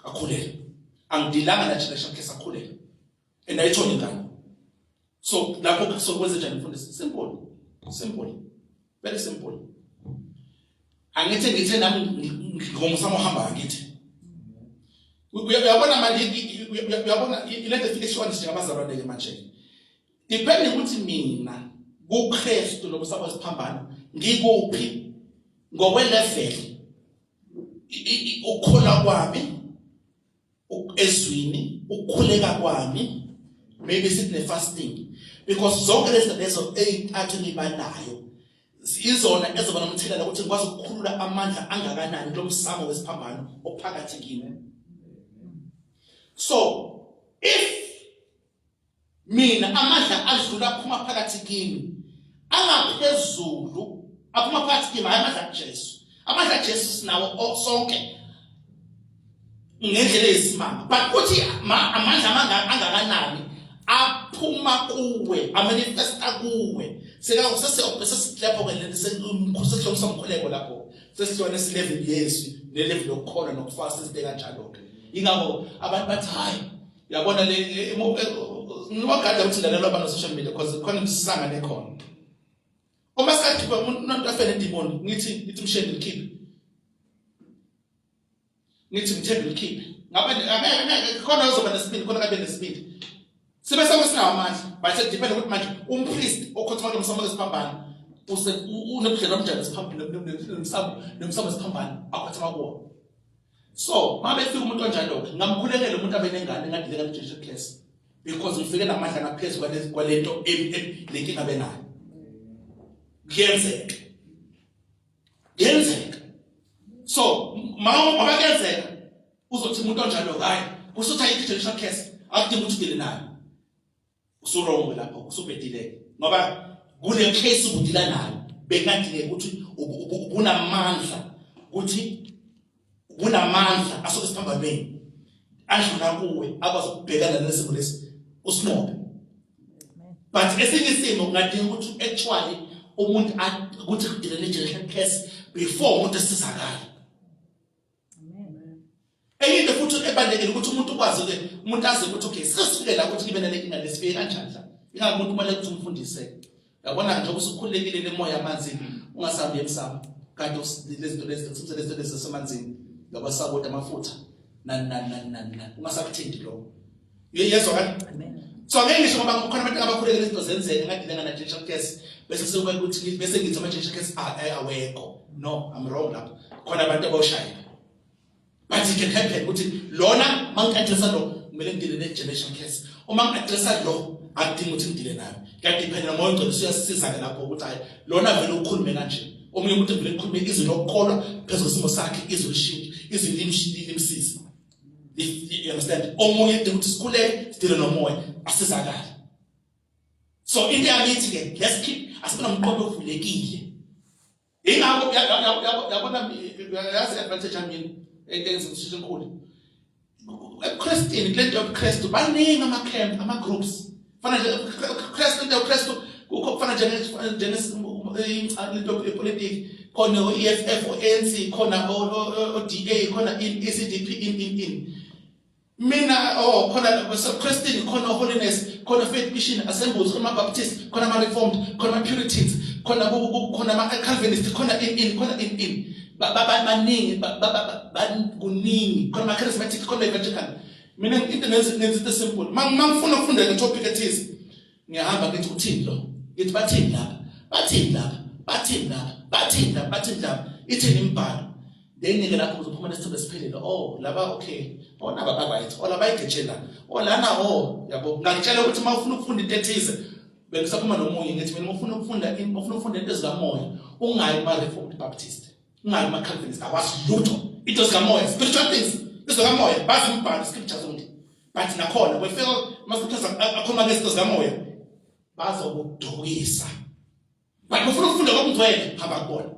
akhulele. Angidilanga na generation case akhulele. And ayithole ingane. So lapho sokwenze njani mfundisi? Simple. Simple. Very simple. Angithi ngithe nami ngomsamo ohamba ngithi. Uyabona manje uyabona ilento efike ehlukanise njengabazalwane ke manje. Depending ukuthi mina kuKristu nomsamo wesiphambano ngikuphi ngokwe level ukukholwa kwami ezwini ukukhuleka kwami maybe sithi ne-fasting because zonke lezi lezo ey'ntathu engibanayo izona ezoba nomthelela ukuthi ngikwazi ukukhulula amandla angakanani kulo msamo wesiphambano ophakathi kimi. So if Mina amandla adlula aphuma phakathi kimi angaphezulu aphuma phakathi kimi, hayi amandla kaJesu. Amandla kaJesu sinawo sonke ngendlela eyisimanga, but kuthi amandla angakanani aphuma kuwe amanifesta kuwe sesilepho ke leli sesihlomisa umkhuleko lapho sesihlukanisa ilevel yezwi nelevel yokukholwa nokufasta izinto kanjalo ke. Ingakho abantu bathi hayi Yabona le ngibagada ukuthi lalela abantu social media because khona imsangane khona. Uma sikakhipha umuntu umuntu afe nedemon ngithi msheni likhiphe. Ngithi mthembe likhiphe. Ngabe angeke khona uzoba nesibindi khona kabe nesibindi. Sibe same sinawo amandla. But sekudepend ukuthi manje umpriest okhotha lo msamo wesiphambano use unobudlelwano obunjani esiphambano nomsamo nomsamo wesiphambano akhotha kuwo. So mabe fika umuntu onjalo ke ngamkhulekela umuntu abe nengane ngadileka ku Jesu Christ because ngifike namandla ngaphezulu kwale kwalento lenkinga benayo. Kuyenzeka. Kuyenzeka. So mama kuyenzeka uzothi umuntu onjalo hayi kusutha ayikho i-generational curse akudingi ukuthi udile nayo. Usuwrong lapho usubhedile ngoba kule case ubudila nayo bekadingeka ukuthi ubunamandla ukuthi kunamandla asuke esiphambanweni adlula kuwe akwazi ukubhekana nesimo lesi usinqobe. But esinye isimo kungadinga ukuthi actually umuntu ukuthi kudile ne-generation curse before umuntu esizakala. Enye into futhi ebalulekile ukuthi umuntu ukwazi ke umuntu azi ukuthi okay sesifike la ukuthi ngibe nale nkinga lesifike kanjani la. Ingakho umuntu kumele ukuthi umfundise. Yabona nje usukhululekile lemoya amanzini ungasambi emsamo. Kanti lezi zinto lezi lezi zinto lezi zasemanzini ngoba sabota amafutha nani nani nani nani nani ungasakuthinti lokho. Uyezwa kanti? So angeke ngisho ngoba kukhona abantu abakhulekela izinto zenzeke ngadile ngana generation curse. Bese sekuba ukuthi bese ngithi ama generation curse awekho. No, I'm wrong lapho. Khona abantu abawushayela. But it can happen ukuthi lona mangi-addressa lo kumele ngidile ne-generation curse. Uma ngi-addressa lo akudingi ukuthi ngidile nayo. Kuyadiphenda ngoba ungcwele usuyasisiza-ke lapho ukuthi hhayi lona vele ukhulume kanje. Omunye umuntu vele ukhulume izwi lokukholwa phezu kwesimo sakhe, izwi lishintshe, izwi limsize. You understand? Omunye udinga ukuthi sikhuleke sidile nomoya asizakale. So into yami ithi ke let's keep asibe nomqondo ovulekile. Ingakho yabona yazi advantage yami engenza ukuthi enkulu. EbuKristini kule nto yobuKristu baningi ama camp ama groups. Fana nje Kristu into yobuKristu kukho kufana njenge njenge into yepolitiki khona o-EFF o-ANC khona o-DA khona i-CDP in in in mina oh khona Christian khona holiness khona faith mission assemblies khona baptist khona ama reformed khona ama puritans khona khona ama calvinist khona in in khona in in baningi kuningi khona ama charismatic khona evangelical. Mina into ngenza into simple, mangifuna ukufunda le topic ethize ngiyahamba ngithi uthini lo, ngithi bathini lapha, bathini lapha, bathini lapha, bathini lapha, bathini lapha, ithini imibhalo. Then ke lapho uzophuma nesithombe esiphelele. Oh laba okay, oh naba ba right, oh laba igeje la, oh lana, oh yabo. Ngakutshela ukuthi uma ufuna ukufunda into ethize, bengisaphuma nomunye ngithi mina ufuna ukufunda ufuna ukufunda into ezikamoya ungayi kuma Reformed Baptist, ungayi kuma Calvinist, akwazi lutho into zikamoya, spiritual things ezikamoya bazi umbhalo, scriptures only. But nakhona kwefika ama scriptures akhuluma ngezinto zikamoya bazokudukisa. But ufuna ukufunda kokungcwele, hamba kubona,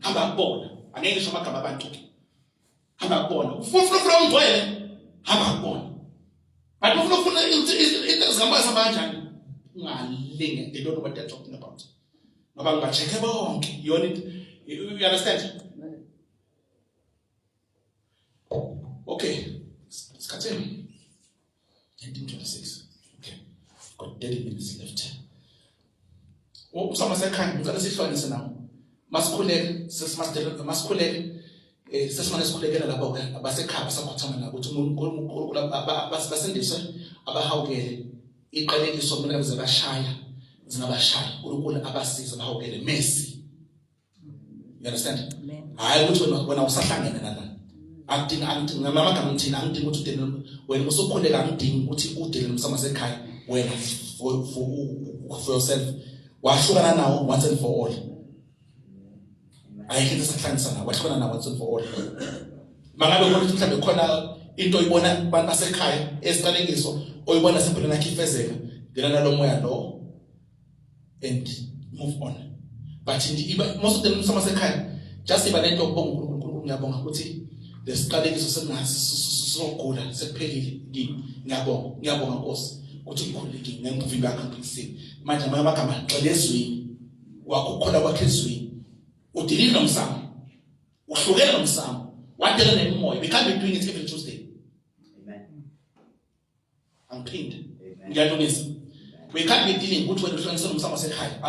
hamba kubona. Angeke ngisho amagama abantu ke, hamba kubona. Ufuna ukufunda okungcwele, hamba kubona. But ufuna ukufunda into zikamoya sihamba kanjani, ungalinge. They don't know what they're talking about ngoba ngiba-check-e bonke yona into. You understand? Okay, sikhatheni 1926. Okay, got 30 minutes left. Umsamo sekhaya ngicela sihlukanise nawo. Masikhuleke sesimasidele, masikhuleke sesimane sikhulekela labo ke abasekhaya basakhothama nabo ukuthi uNkulunkulu basindise, abahawukele. Iqalekiso kumele ngabe zibashaya, zingabashaya. uNkulunkulu abasize, abahawukele, mercy. You understand? Hayi ukuthi wena usahlangene nala, angidingi, angidingi ngamagama ngithini, angidingi ukuthi udele wena usukhuleka, angidingi ukuthi udele nomsamo sekhaya wena for yourself. Wahlukana nawo once and for all. Ayikho into esakuhlanganisa nawo, wahlukana nawo once and for all. Mangabe khona ukuthi mhlawumbe khona into oyibona kubantu basekhaya esiqalekiso oyibona sempilweni yakhe ifezeka, ngena nalo moya lo and move on. But iba most of them umsamo sekhaya just iba nento yokubonga uNkulunkulu. Ngiyabonga ukuthi lesiqalekiso sengasi sokugula sekuphelile kimi. Ngiyabonga, ngiyabonga Nkosi ukuthi ngikhululekile ngengivimba yakho ngiphilisile. Manje amanye amagama gxila ezwini wakho, ukukholwa kwakho ezwini, udilile nomsamo, uhlukene nomsamo, wadela nemimoya. We can't be doing it every Tuesday. Amen. Angiphinde, ngiyalungisa. We can't be dealing ukuthi wena uhlukanise nomsamo wasekhaya.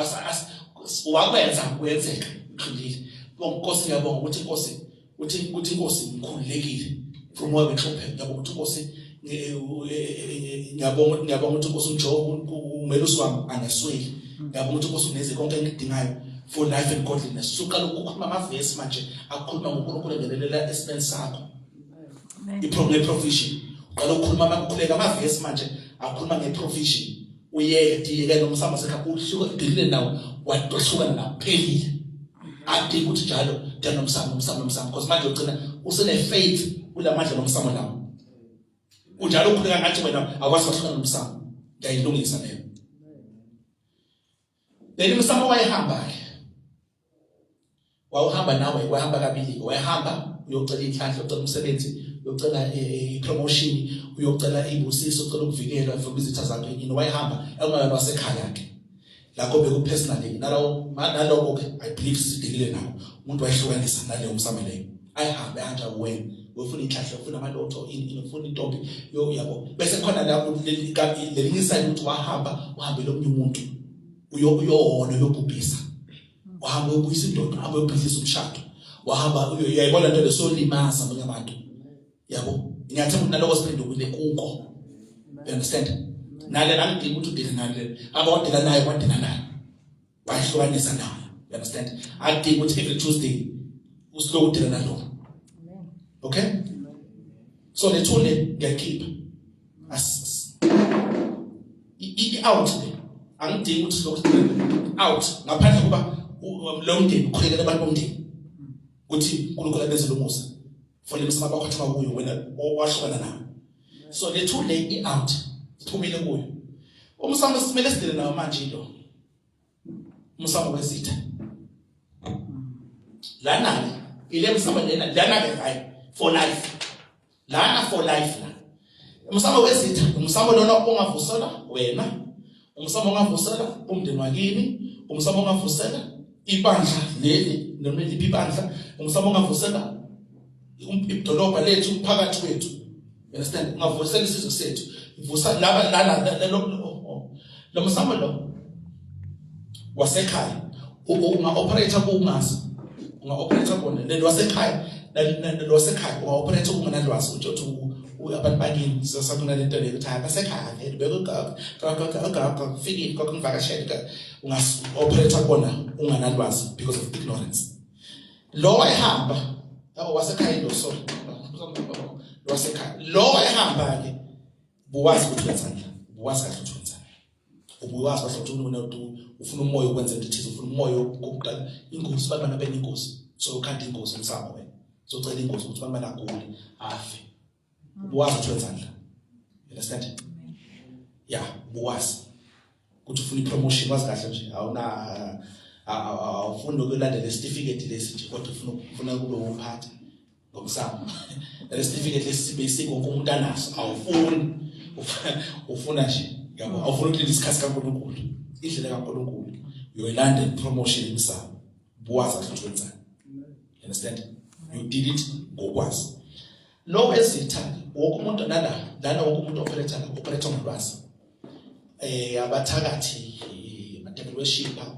Wakwenza kuyenzeka uhlulile. Bonga Nkosi, ngiyabonga ukuthi Nkosi uthi ukuthi Nkosi ngikhululekile from moya wenhlupheko. Ngiyabonga ukuthi Nkosi, ngiyabonga, ngiyabonga ukuthi Nkosi uJehova umelusi wami, angesweli. Ngiyabonga ukuthi Nkosi uneze konke engidingayo for life and godliness. Suqala ukukhuluma amavesi manje akukhuluma ngoNkulunkulu engenelela esimeni sakho, i-provision. Uqala ukukhuluma amakhuleka amavesi manje akhuluma nge-provision, uyeke diyeke nomsamo sekhaya, uhluka dilile nawo, wahlukana nawo, phelile. Adinga ukuthi njalo dela nomsamo, nomsamo, nomsamo, because manje ugcina usene faith kulamandla nomsamo lawo. Unjalo ukhuleka ngathi wena akwazi wahlukana nomsamo. Ngiyayilungisa leyo. Then umsamo wayehamba ke, wawuhamba nawe, wahamba kabili. Wayehamba uyocela inhlanhla, uyocela umsebenzi, uyocela i-promotion, uyocela ibusiso, uyocela ukuvikelwa from izitha zakhe. Yini wayehamba engayona wasekhaya ke lakho beku personally nalawo naloko ke. I believe sidikile nawo umuntu wayehlukanisa naleyo umsamo leyo ayihambe anja wena ufuna inhlanhla, ufuna amalotho, ini, ufuna intombi yo yabo. Bese khona la lelinye iside ukuthi wahamba uhambele omunye umuntu, uyohona, uyobhubhisa, wahamba uyobuyisa indoda, wahamba uyobhidlisa umshado, wahamba uyayibona into lesolimaza abanye abantu yabo. Ngiyathemba ukuthi naloko siphendukile kuko. You understand? Nale angidingi ukuthi udile nale, hamba wadila naye, wadila naye. Wayihlukanisa nawo. You understand? Adinga ukuthi every Tuesday usiloku udila nalo. Okay? So le thule ngiyayikhipha. As i out le. Angidingi ukuthi silokhu out ngaphandle kuba lo mndeni ukhulekela abantu bomndeni. Ukuthi uNkulunkulu abenzele umusa. For le msama bakhothwa kuyo wena owahlukana nawo. So le thule i out. Siphumile kuyo. Umsamo simele sidile nawo manje lo. Umsamo wezitha. Lana ke ile msamo lena lana ke hayi for life. Lana for life la. Umsamo wezitha, umsamo lona ongavusela wena, umsamo ongavusela umndeni wakini, umsamo ongavusela ibandla leli noma liphi ibandla, umsamo ongavusela idolobha lethu, umphakathi wethu. You understand? Ungavusela isizwe sethu. Vusa laba lana lo oh, oh. lo msamo lo wasekhaya unga operate kungazi unga operate kona lelo wasekhaya lelo wasekhaya unga operate kunganalwazi uthi uthi abantu bakini sakunalento leyo ukuthi hayi basekhaya vele bekufikile kokungivakashela unga operate kona unganalwazi because of ignorance lo wayehamba wasekhaya lo sorry lo wasekhaya lo wayehamba ke buwazi ukuthi wenzani buwazi kahle ukuthi wenzani ubuwazi kahle ukuthi wena ufuna umoya ukwenza into ethize ufuna umoya wokuqala ingozi abantu bana ingozi so ukhanda ingozi emsamo wena so ucela ingozi ukuthi abantu banagule afe ubuwazi ukuthi wenzani la you understand yeah ubuwazi ukuthi ufuna ipromotion wazi kahle nje awuna awufuni ukulandela isitifiketi lesi nje kodwa ufuna ufuna kube umphathi ngomsamo lesi certificate lesi basic wonke umuntu anaso awufuni ufuna nje yabo awufuni ukulinda isikhathi kaNkulunkulu indlela kaNkulunkulu uyoyilanda ipromotion emsamo buwazi kahle ukuthi wenzani you understand you did it ngokwazi lo ezitha wonke umuntu nala lana wonke umuntu operator la operator ngolwazi eh abathakathi ama-devil worshipper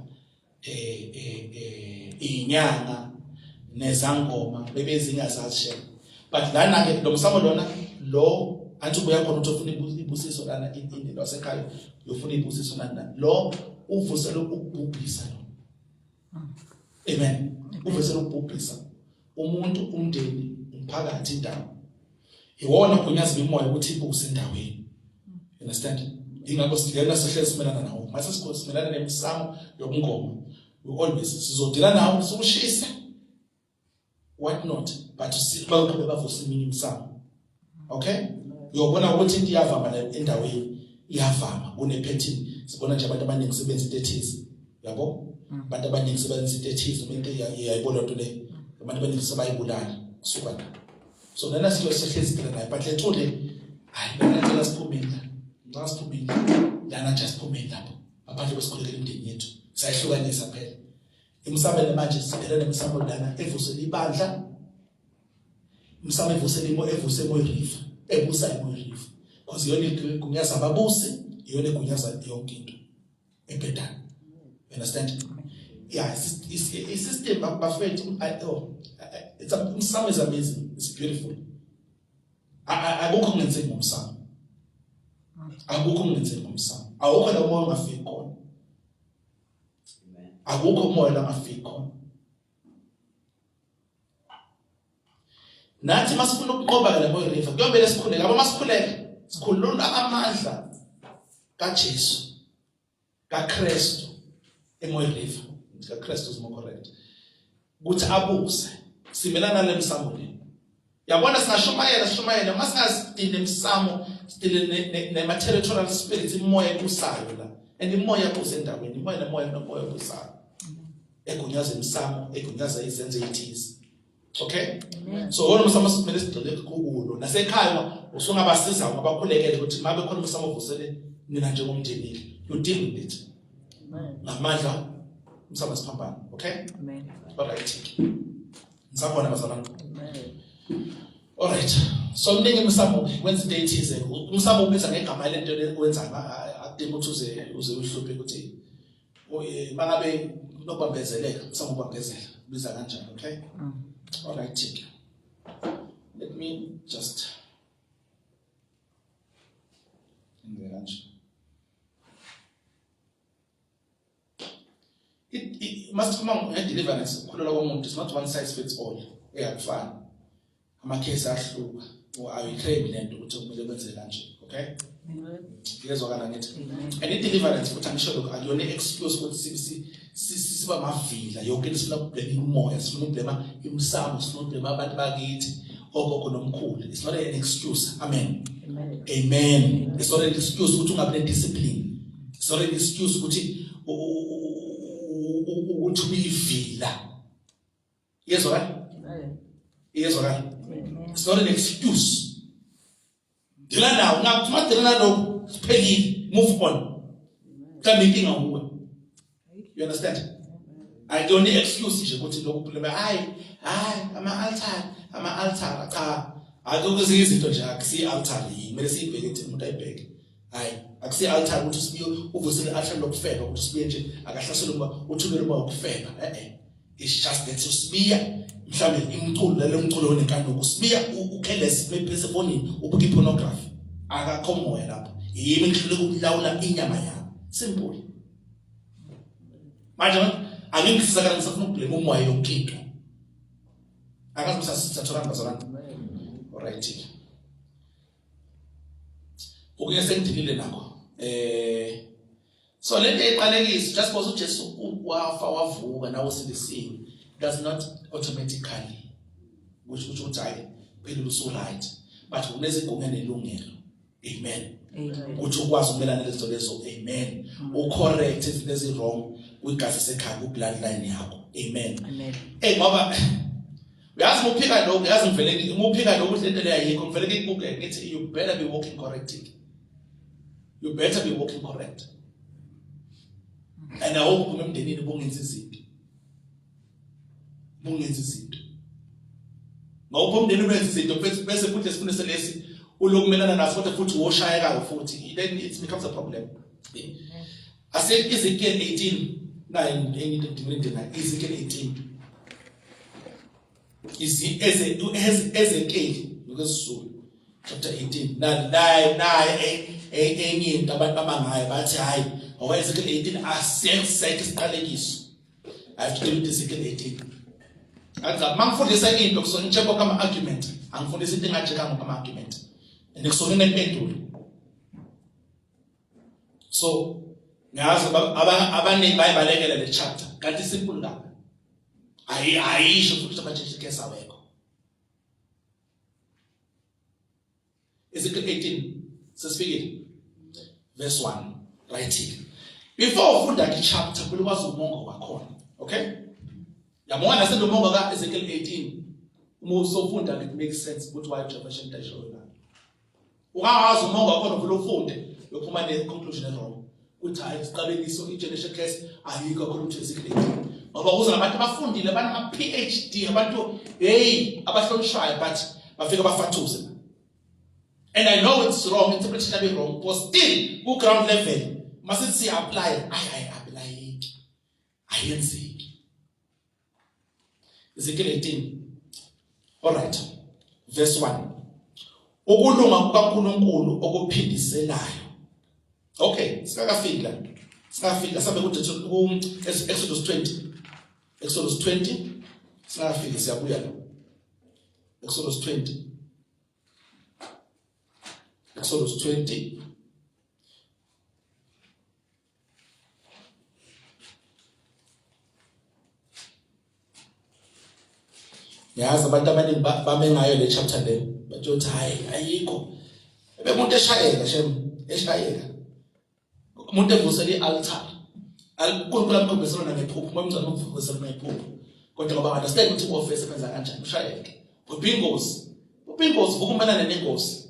eh eh, eh inyanga nezangoma bebezingazazi shem but lana ke lo msamo lona lo anti ubuya khona ukuthi ufuna ibusiso lana ini lwasekhaya uyofuna ibusiso lana lo uvusela ukubhubhisa lo amen uvusela ukubhubhisa umuntu umndeni umphakathi indawo iwona gunyaza imimoya ukuthi ibuse endaweni you understand ingakho silena sihlezi simelana nawo mase simelana nemisamo yobungoma we always sizodila nawo siwushise what not but baqhube bavuse eminye imisamo okay uyobona ukuthi into iyavama la endaweni iyavama kunephethini sibona nje abantu abaningi sebenza into ethize yabo mm. abantu abaningi sebenza into ethize uma into iyayibona into le abantu abaningi sebayibulala kusuka la so lana silo sihlezi phela naye but lethu le hayi bena ngicela siphumile la ngicela siphumile lana nje siphumile lapho ngaphandle kwesikhulekela imindeni yethu sayihlukanisa phela imsabele manje siphele nemsamo lana evusela ibandla umsamo evusela imo evuse imo river ebusa imo river because iyona igunyaza ababusi iyona egunyaza yonke into ebhedayo you understand yeah it's system bafethu oh it's a umsamo is amazing it's beautiful akukho kungenzeki ngomsamo akukho kungenzeki ngomsamo awukho la umoya ongafiki khona akukho umoya la ongafiki khona nathi masifuna ukunqoba ke lemoya river kuyomele sikhuleke abo masikhuleke sikhulula amandla kaJesu kaKristu emoya river kaKristu is more correct ukuthi abuse simelana lemsamo le yabona singashumayela sishumayele uma singasidini emsamo sidile nema-territorial spirits imoya ebusayo la and imoya ebusa endaweni imoya nemoya nomoya obusayo egunyaza emsamo egunyaza izenzo ezithize okay so wona umsamo simele sigxile kulo nasekhaya usungabasiza ngobakhulekele ukuthi mabe khona umsamo ovusele nina njengomndeni you deal with it ngamandla umsamo siphambano okay amen all right ngisakhona bazalwane all right so mningi umsamo wenza into ethize umsamo ubiza ngegama lento le wenza akudingi ukuthi uze uze uhluphe ukuthi oye mangabe kunokubambezeleka umsamo ubambezela ubiza kanjani okay mm. all right let me just ngenze kanje. Masikhuluma nge-deliverance, ukukhulelwa komuntu, it's not one size fits all. Eyakufana amakhesi ahluka, ayiklemi lento ukuthi kumele kwenze kanje, okay? Ngiyezwakala ngithi and i-deliverance futhi angisho lokho akuyona i-excuse ukuthi siba mavila yonke into, sifuna ukublema umoya, sifuna ukublema imisamo, sifuna ukublema abantu bakithi, ogogo nomkhulu. It's not an excuse. Amen, amen, amen. It's not an excuse ukuthi ungabi ne-discipline. It's not an excuse ukuthi ukuthi uyivila. Iyezwakala, iyezwakala. It's not an excuse. Dila nawo, ngakuthi madila nalokhu siphelile, move on. Mhlawumbe inkinga wuwe. You understand? Ayikona i-excuse nje ukuthi lokhu phela, hayi hayi, ama-altar, ama-altar, cha, akukho ezinye izinto nje, akusiyi-altar yini, kumele siyibheke thina, umuntu ayibheke. Hayi, akusiyi-altar ukuthi sibuye uvusele i-altar lokufeba, ukuthi sibuye nje akahlaselwe kuba uthumele uba ukufeba, e-e. It's just that usibiya mhlawumbe imculo, lalo mculo onenkanuko, usibiya ucareless bese efonini ubuka ipornography, akakho moya lapho, yimi ngihluleka ukulawula inyama yami, simple. Manje angingisizakala, ngisafuna ukublame umoya yonke into. Akazi usasithatholani bazalwane? Alright, okunye sengidilile nakho. So lento eqalekisa just because uJesu wafa wavuka nawe usindisiwe does not automatically kusho ukuthi hayi phela usu right, but unezigunya nelungelo. Amen. Ukuthi ukwazi ukumelana lezo lezo, amen, ucorrect izinto ezi wrong kwigazi sekhaya, ku bloodline yakho. Amen, amen. Ngoba uyazi muphika lokho, uyazi ngivele muphika lokho ukuthi lento leyo ayikho, ngivele ngikubuke ngithi you better be walking correctly, you better be walking correct. And I hope uma emndenini bungenza izinto, bungenza izinto, ngoba umndeni wenza izinto bese futhi esifundise lesi ulokumelana naso, kodwa futhi woshayekayo futhi, then it becomes a problem. Ase Ezekiel 18, 9, enye into edingile, Ezekiel 18, eze Ezekiel ngokwesiZulu chapter 18. Naye naye enye into abantu bamangayo bathi hayi, ngoba Ezekiel 18 asekho isiqalekiso. I have to deal with Ezekiel 18. Athi mangifundisa into kusona nje konke ama argument, angifundisa into engajeka ngoba ama argument and kusona nempendulo. So ngiyazi abaningi bayibalekela le chapter, kanti simple kabi, ayi ayisho futhi ama-church case awekho. Ezekiel 18 sesifikile, verse 1. Right, before ufunda i-chapter kumele ukwazi umongo wakhona, okay? Yabona nasendomongo ka-Ezekiel 18, uma usofunda it makes sense ukuthi why Jehova into la. Ungawazi umongo wakhona, uvule ufunde, uyophuma ne-conclusion e-wrong ukuthi hayi, isiqalekiso, i-generation curse ayikho khona ukuthi Ezekiel 18, ngoba kuza nabantu abafundile, abanama-PhD, abantu hey abahlonishwayo, but bafike bafathuze. And I know it's wrong, interpretation yabe wrong, but still ku ground level masithi siya apply, ayi ayi applyeki, ayenzeki. Ezekiel 18, all right, verse 1, ukulunga kukaNkuluNkulu okuphindiselayo. Okay, sikakafiki la, sikafika sabe ku Exodus 20, Exodus 20 singafiki, siyabuya la. Exodus 20, Exodus 20. Yazi abantu abaningi bame ngayo le chapter le, bathi uthi hayi ayikho, bemuntu eshayeka shem, eshayeka umuntu evusela i-altar, uNkulunkulu amkhombisa lona ngephupho, uma umngcane umvusela lona ngephupho, kodwa ngoba understand ukuthi i-office sebenza kanjani, ushayeke ubhi ingozi, ubhi ingozi, vuka umelane nengozi.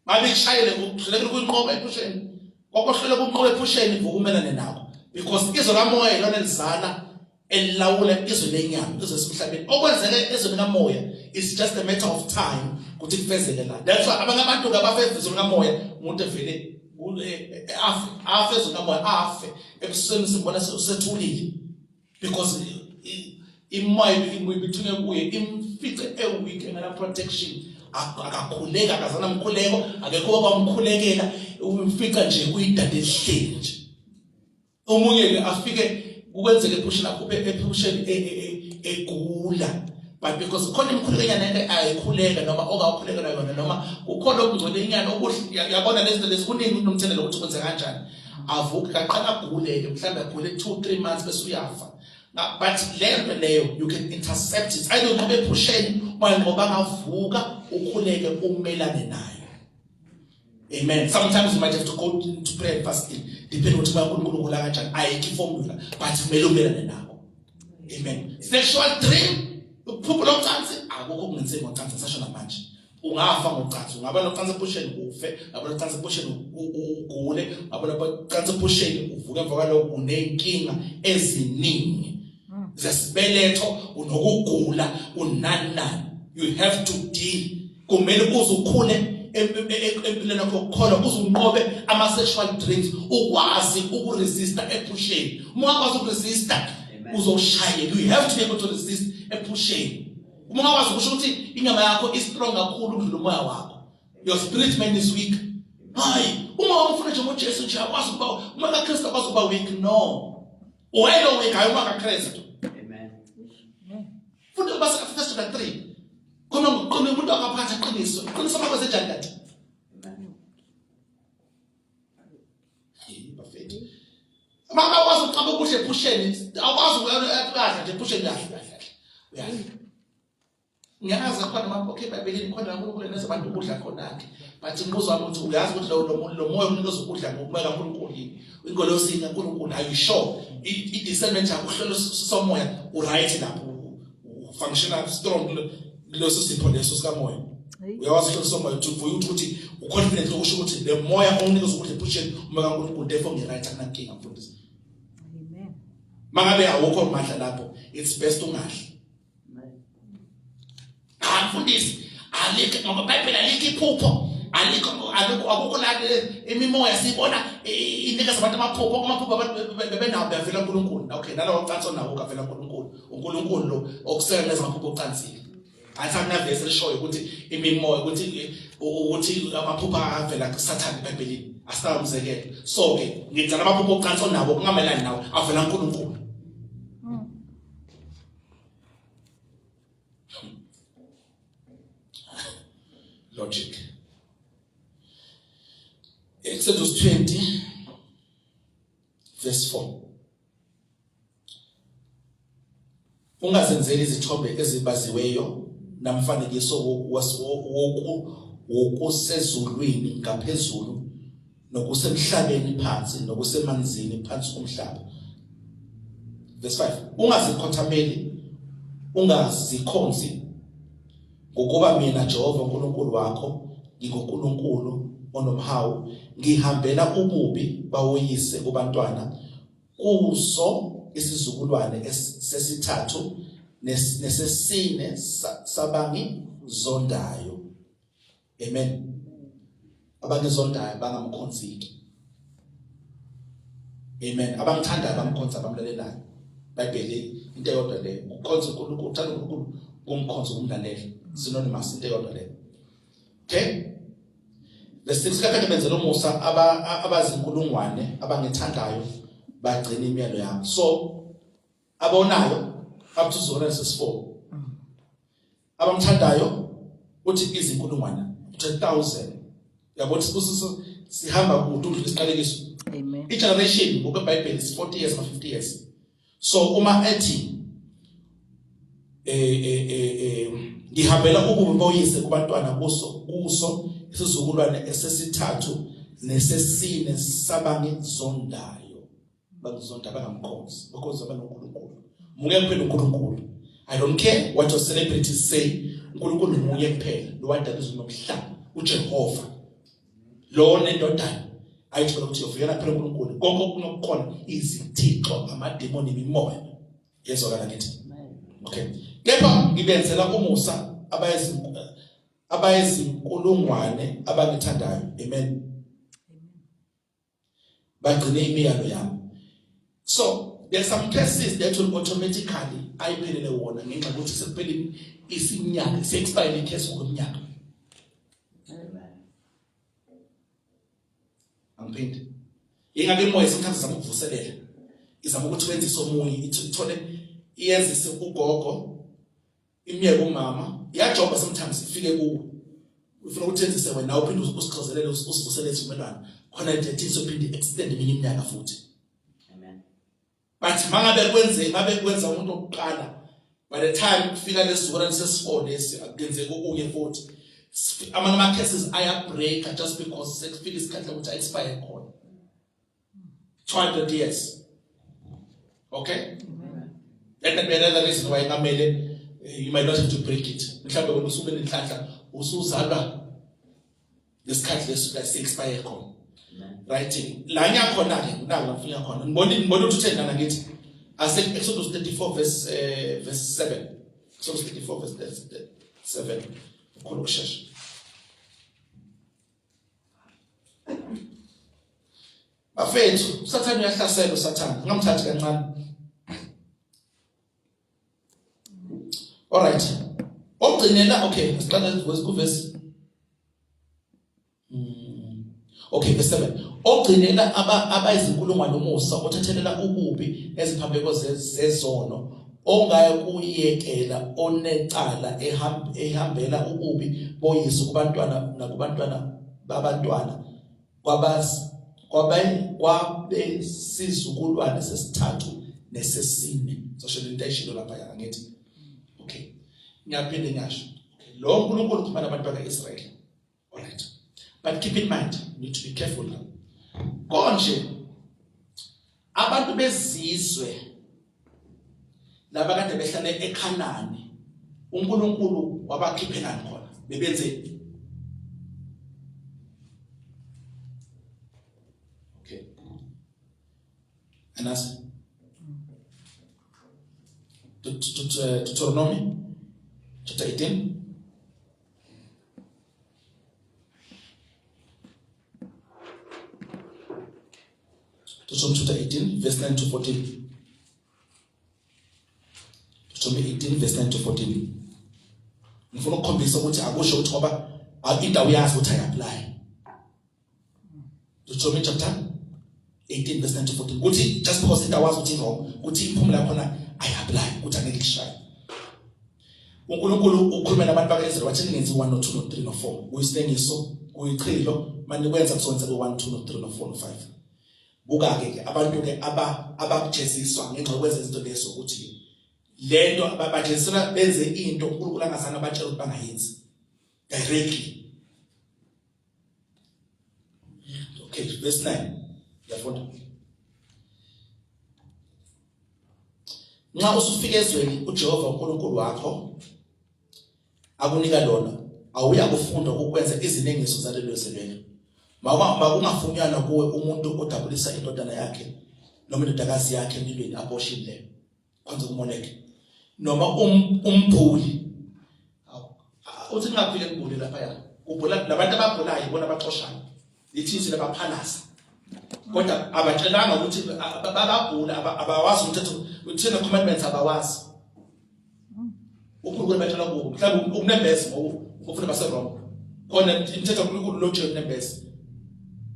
Babe kushayele uhlulekile ukuyinqoba ephusheni, kwakohluleka ukunqoba ephusheni, vuka umelane nako, because izwe kamoya ilona elizala elilawula izwe lenyama, izwe semhlabeni. Okwenzeke ezweni kamoya is just a matter of time ukuthi kufezeke la. That's why abanye abantu abafe ezweni kamoya, umuntu evele afe, afe ezweni kamoya, afe ekuseni simbona sethulile, because imoya ibithunywe kuye imfice eweak, engena protection, akakhuleka, akazana mkhuleko, akekho okwamkhulekela, umfica nje uyidade elihleli nje. Omunye ke afike Ukwenzeke ephusheni aphuphe ephusheni e, e, e, egula but because khona imikhuleko enyana ayikhuleka noma ongakhulekela yona noma kukhona okungcwele inyana okuhle yabona lezi zinto lezi kuningi kunomthelela ukuthi kwenze kanjani avuke kaqala agule-ke mhlawumbe agule 2 3 months bese uyafa but leyo nto leyo you can intercept it either unqobe ephusheni ngoba ngavuka ukhuleke umelane nayo. Amen. Sometimes you might have to go to prayer and fasting depending ukuthi uNkulunkulu ukula kanjani. Ayikho iformula but kumele umelane nako. Amen. Sexual dream uphupho locansi akukho okungenzeki ngocansi sasho namanje. Ungafa ngocansi, ungaba nocansi ephusheni ufe, ungaba nocansi ephusheni ugule, ungaba nocansi ephusheni uvuke emva kwalokho uney'nkinga eziningi. Zesibeletho, unokugula, unani nani. You have to deal kumele uze ukhule empilweni yakho yokukholwa uze unqobe ama-sexual dreams ukwazi ukuresista ephusheni. Uma ungakwazi ukuresista uzoshayeka. You have to be able to resist ephusheni. Uma ungakwazi kusho ukuthi inyama yakho i-strong kakhulu ukudlula umoya wakho. Your spirit man is weak. Hayi, uma wamfuna nje ngoJesu nje akwazi ukuba uma kaKristu akwazi ukuba weak. No, wena weak, hayi uma kaKristu. Amen. Funda kubase First chapter 3. Khona ngokuqina umuntu akaphatha iqiniso. Iqiniso makwenze njani kanti? Bafethu. Mama akwazi ukuqamba okuhle ephusheni, awukwazi ukuyadla nje ephusheni kahle kahle. Uyadla. Ngiyazi khona mama okay eBhayibhelini khona uNkulunkulu enza abantu ukudla khona ke. But umbuzo wami uthi uyazi ukuthi lo lo moya umuntu ozokudla ngokumoya kaNkulunkulu yini? Ingolosi kaNkulunkulu are you sure? I-discernment yakho uhlelo somoya u-right lapho functional strong leso sipho leso sikamoya. Uyawazi uhlelo somoya to for you ukuthi uconfident lokusho ukuthi le moya onikeza ukudla ephusheni umoya kaNkulunkulu therefore ngi-right akunankinga mfundisi. Amen. Mangabe awukho amandla lapho it's best ungadli. Cha mfundisi, alikho ngoba iBhayibheli alikho iphupho, alikho alikho akukho la imimoya siyibona inikeza abantu amaphupho, amaphupho abantu bebenawo beyavela kuNkulunkulu. Okay, nalowo cansi onawo ukavela kuNkulunkulu. uNkulunkulu lo okuseka neza amaphupho ocansile. Athi akunavesi elishoyo ukuthi imimoya ukuthi ukuthi amaphupho avela kuSathane eBhayibhelini. Asinawo umzekelo. So ke ngithi amaphupho ocansi onawo kungamelani nawo avela kuNkulunkulu. Logic. Exodus 20 verse 4. Ungazenzeli izithombe ezibaziweyo namfanekiso wokusezulwini ngaphezulu nokusemhlabeni phansi nokusemanzini phansi komhlaba. Verse 5 Ungazikhothameli ungazikhonzi ngokuba mina Jehova uNkulunkulu wakho nginguNkulunkulu onomhawu ngihambela ububi bawoyise kubantwana kuso isizukulwane sesithathu nesesine sabangizondayo. Amen. Abangizondayo bangamkhonziki. Amen. Abangithandayo bamkhonza abamlalelayo. Bible into eyodwa leyo. Ukukhonza uNkulunkulu, uthanda uNkulunkulu, kumkhonza ukumlalela. Synonymous into eyodwa leyo. Okay? Verse 6 kade benzela umusa aba abazinkulungwane abangithandayo bagcina imiyalo yami. So abonayo up to zona sesi4. Abamthandayo uthi izinkulungwane, uthi 1000. Yabo ukuthi sihamba kude udlula isiqalekiso. Amen. I-generation ngokweBhayibheli is 40 years ma 50 years. So uma ethi eh eh eh, eh ngihambela ububi boyise kubantwana kuso kuso isizukulwane esesithathu nesesine sabangizondayo bangizonda bangamkhonzi bakhonza banoNkulunkulu munye kuphela uNkulunkulu. I don't care what your celebrities say, uNkulunkulu munye kuphela lo wadala izulu nomhlaba, uJehova lo nendodana ayithola ukuthi uyovikela phela uNkulunkulu konke okunokukhona izithixo amademoni imimoya yezwakala ngithi okay kepha ngibenzela umusa abayizinkulungwane abangithandayo. Amen. Bagcine imiyalo yami. So there's some cases that will automatically ayiphelele wona ngenxa yokuthi sekuphele isinyaka se-expire icase ngokweminyaka. Angiphinde ingake imoya sometimes izama ukuvuselela. Izama ukuthi wenzise omunye ithole iyenzise ugogo imyeke umama iyajoba sometimes ifike kuwe ufuna ukuthi enzise wena uphinde usixozelele usivusele isivumelwano khona nje izophinde extend eminye iminyaka futhi. Amen. But mangabe kwenze ngabe kwenza umuntu oqala by the time kufika lesizukulwane sesi4 lesi akungenzeki okunye futhi amanye ama cases aya break just because sekufika isikhathi lokuthi expire khona 200 years. Okay, that might be another reason why ngamele you might not have to break it. Mhlawumbe wena usube nenhlanhla usuzalwa lesikhathi leso la expire khona. Right, la ngiyakhona ke naku ngifuna khona ngibona ukuthi utheni lana ngithi ase Exodus 34 verse verse 7. Exodus 34 verse 7 ukhulu ukushesha. Bafethu, uSathane uyahlasela uSathane. Ungamthathi kancane. Alright. Ogcinela okay, siqale kuvesi Okay, verse 7. Ogcinela aba abayizinkulungwane umusa othethelela ububi neziphambeko zezono ongaya kuyekela onecala ehambela ububi boyise kubantwana nakubantwana babantwana kwabasi kwabesizukulwane sesithathu nesesine. Sosho lento ayishilo lapha ya ngithi. Okay, ngiyaphinde ngisho. Okay, lo uNkulunkulu ukhuluma nabantu bakaIsrael. All right, but keep in mind, you need to be careful now. Konje abantu bezizwe laba kade behlale eKhanani uNkulunkulu wabakhiphelani khona bebenzeni? Okay, anasi Deuteronomy chapter 18. Deuteronomy chapter 18 verse 9 to 14. Deuteronomy 18 verse 9 to 14. Ngifuna ukukhombisa ukuthi akusho ukuthi ngoba indawo yazi ukuthi ayi-apply. Deuteronomy chapter 18 verse 9 to 14. Ukuthi just because indawo wazi ukuthi wrong, ukuthi imiphumela yakhona ayi-apply, ukuthi angeke ikushaye. uNkulunkulu ukhuluma nabantu bakaIsrael wathi ningenzi 1 no 2 no 3 no 4 kuyisinengiso kuyichilo manikwenza kuzokwenza ku 1 2 no 3 no 4 no 5. Buka ke ke abantu ke aba abakujeziswa ngenxa yokwenza izinto lezo ukuthi lento ababajezisela benze into uNkulunkulu angazange abatshele ukuthi bangayenzi directly. Okay, verse 9 ngiyafunda. Nxa usufika ezweni uJehova uNkulunkulu wakho akunika lona, awuya kufunda ukwenza izinengiso zalelo zwe lelo. Makungafunyanwa kuwe umuntu odabulisa indodana yakhe noma indodakazi yakhe emlilweni abortion leyo khonze kuMoleke noma umbhuli. Uthi ngingafike ngibhule lapha ya ubhula labantu ababhulayo ibona abaxoshayo lithithi labaphalaza kodwa abatshelanga ukuthi bababhula abawazi umthetho uthina commandments abawazi. uNkulunkulu batshela kubo mhlawumbe ukunembeza ngokufuna base wrong khona imithetho kaNkulunkulu lotshiwe kunembeza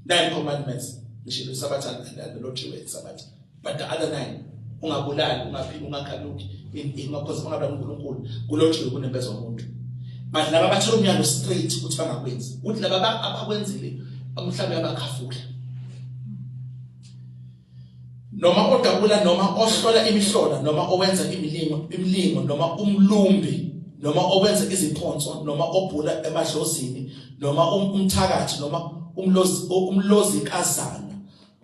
nine commandments ngisho isabatha lotshiwe isabatha but the other nine ungabulali ungaphiki ungakhanuki ingakhozi ungabulali uNkulunkulu kulotshiwe kunembeza womuntu. But laba bathola umyalo straight ukuthi bangakwenzi ukuthi laba abakwenzile mhlawumbe abakhafula noma odabula noma ohlola imihlola noma owenza imilingo noma umlumbi noma owenza iziphonso noma obhula emadlozini noma umthakathi noma umlozi umlozikazana.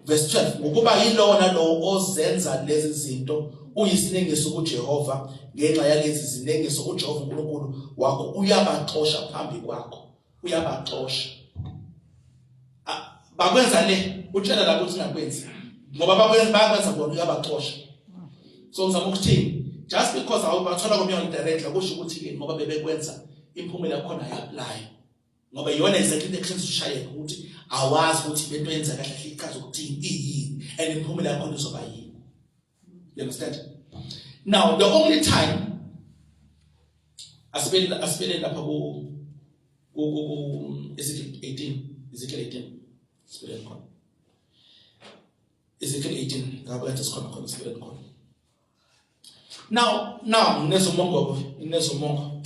Verse 12 ngokuba yilowo nalowo ozenza lezi zinto uyisinengiso kuJehova ngenxa yalezi zinengiso uJehova uNkulunkulu wakho uyabaxosha phambi kwakho uyabaxosha. Bakwenza le utshela la ukuthi ngakwenzi ngoba bakwenza bayakwenza bona uyabaxosha. So ngizama ukuthini, just because awubathola komyalo direct akusho ukuthi ke ngoba bebekwenza imphumela yakhona ayi-apply ngoba iyona exactly into ekusenza ushayeke ukuthi awazi ukuthi lento yenza kahle kahle ichaza ukuthini iyini and imiphumela yakhona izoba yini. You understand? Now the only time asibele lapha ku Ezekiel 18 Ezekiel 18 sibele khona. Ezekiel 18 ngabe kade sikhona khona sibeleni khona. Now nginezomongo nginezomongo.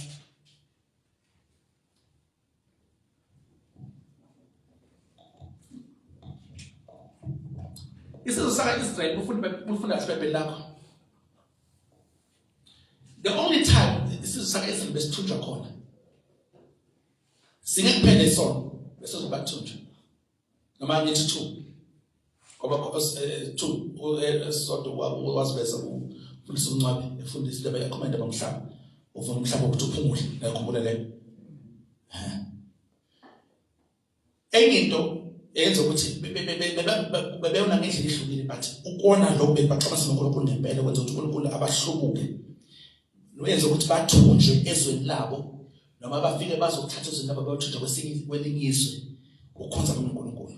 Isizwe saka-Israyeli ufunda ufunda kahle iBhayibheli lakho. The only time isizwe saka-Israyeli besithunjwa khona singekuphele isono bese zobathunjwa noma ngithi two ngoba two esisodwa waziveza ufundisa umncwabi efundisa indaba yakhoma indaba mhlaba ufuna umhlaba ukuthi uphumule ngiyakhumbula leyo. Enye into eyenza ukuthi bebeyona ngendlela ehlukile but ukona lokho bebaxabasa noNkulunkulu ngempela kwenza ukuthi uNkulunkulu abahlubuke noyenza ukuthi bathunjwe ezweni labo noma bafike bazokuthatha ezweni labo bayothunjwa kwesinye kwelinye izwe ukukhonza kuNkulunkulu.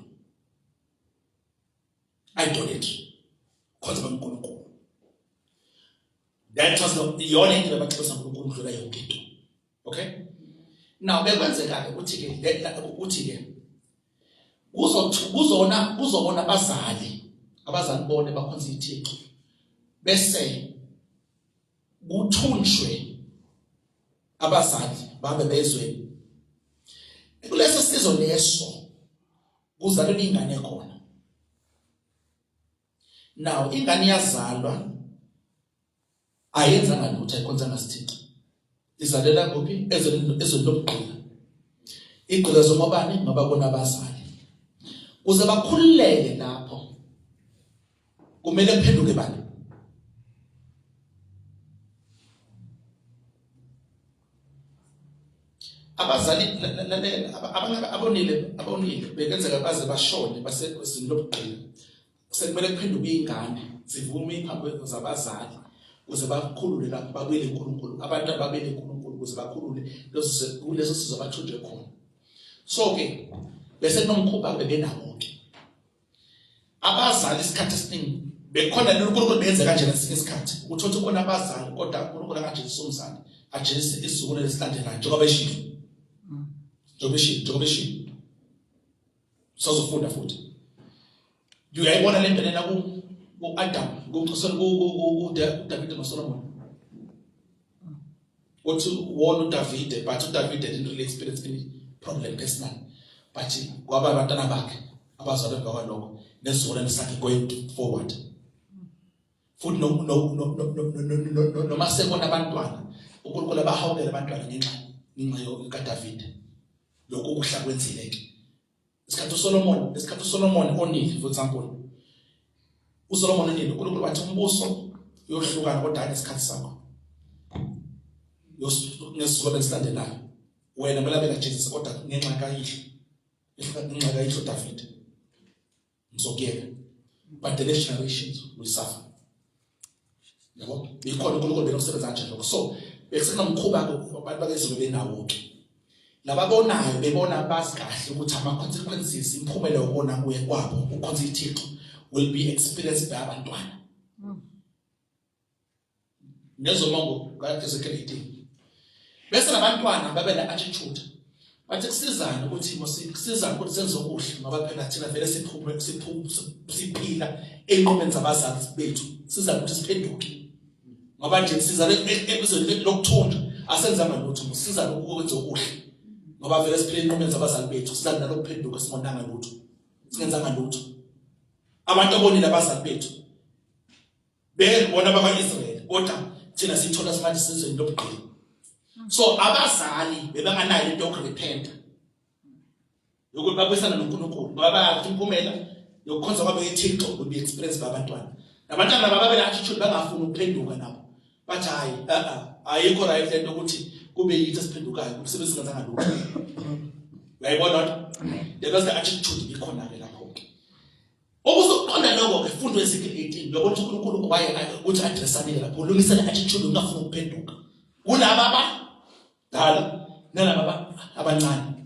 Idolatry, khonza kuNkulunkulu. That was the iyona into abaxabasa uNkulunkulu ukudlula yonke into. Okay, now bekwenzeka ke ukuthi ke ukuthi ke kuzona kuzobona abazali bone bakhonza ithixo bese kuthunjwe abazali babe bezweni kuleso sizo leso kuzalelwa ingane khona. Now ingane iyazalwa, ayenzanga lutho, ayikhonzanga sithixo, izalela kuphi? Ezweni lobugqila. Igqila ngobani? Ngoba bona abazali kuze bakhululeke lapho kumele kuphenduke bani? Abazali. Lalela, abanye abonile bekenzeka baze bashone basezweni lobugqila, sekumele kuphenduke iy'ngane zivume iy'phambo zabazali ukuze bakhulule lapho babuyele kuNkulunkulu, abantu ababele kuNkulunkulu ukuze bakhulule kuleso sizwe abathunjwe khona. So ke bese kunomkhuba bebenawo ke abazali isikhathi esiningi bekhona uNkulunkulu benze kanjena esinye isikhathi ukuthi uthi khona abazali kodwa uNkulunkulu akajezisa umzali, ajezise isizukulwane esilandelayo njengoba eshilo, njengoba eshilo. Sazofunda futhi. Uyayibona lento lena ku ku-Adam, ku kuDavid noSolomon. Uthi wona uDavide, but uDavide didn't really experience any problem personally, but kwaba abantwana bakhe abazalwa emva kwalokho nesizukulwane sakhe going forward. Futhi noma sekona abantwana, uNkulunkulu abahawukela abantwana ngenxa kaDavide lokhu kuhla kwenzile ke. Isikhathi uSolomon onile, for example, uSolomon onile, uNkulunkulu wathi umbuso uyohlukana kodwa ngesikhathi sakho ngesizukulwane esilandelayo wena kumele abe kaJesus, kodwa ngenxa kayihlo David ngizokuyeka, but the next generations will suffer. Yabo, ikhona uNkulunkulu benokusebenza kanje lokho. So bekusenomkhuba abantu bakezulu benawo ke lababonayo, bebona bazi kahle ukuthi ama-consequences, imiphumela yokona kuye kwabo ukhonza ithixo will be experienced by abantwana nezomongo ka-Ezekiel 18. Bese nabantwana babe ne-attitude bathi kusizana ukuthi kusizana ukuthi senze okuhle ngoba phela thina vele siphume siphila enqumeni zabazali bethu, sizana ukuthi siphenduke ngoba nje sizale ebizweni lokuthunjwa, asenzanga lutho, sizana ukwenza okuhle ngoba vele siphila enqumeni zabazali bethu, sizana nalokuphenduka singonanga lutho, singenzanga lutho. Abantu abonile abazali bethu bebona bakwa-Israyeli, kodwa thina sithola simanje sizweni lobugqila. So abazali bebanganayo into yokurepenta, yokuthi babuyisana noNkulunkulu, ngoba bayazi imiphumela yokukhonza kwabo ithixo will be experienced by abantwana. Nabantwana laba babe attitude bangafuni ukuphenduka nabo, bathi hayi, ayikho right lento ukuthi kube yithi esiphendukayo umsebenzi singenzanga lutho. Uyayibona? There was the attitude ikhona ke lapho ke. Okuzokuqonda lokho ke, fundo Ezekiel 18, uyabona ukuthi uNkulunkulu waye ukuthi addressanile lapho, ulungisela attitude ungafuni ukuphenduka kulaba abadala nalaba abancane.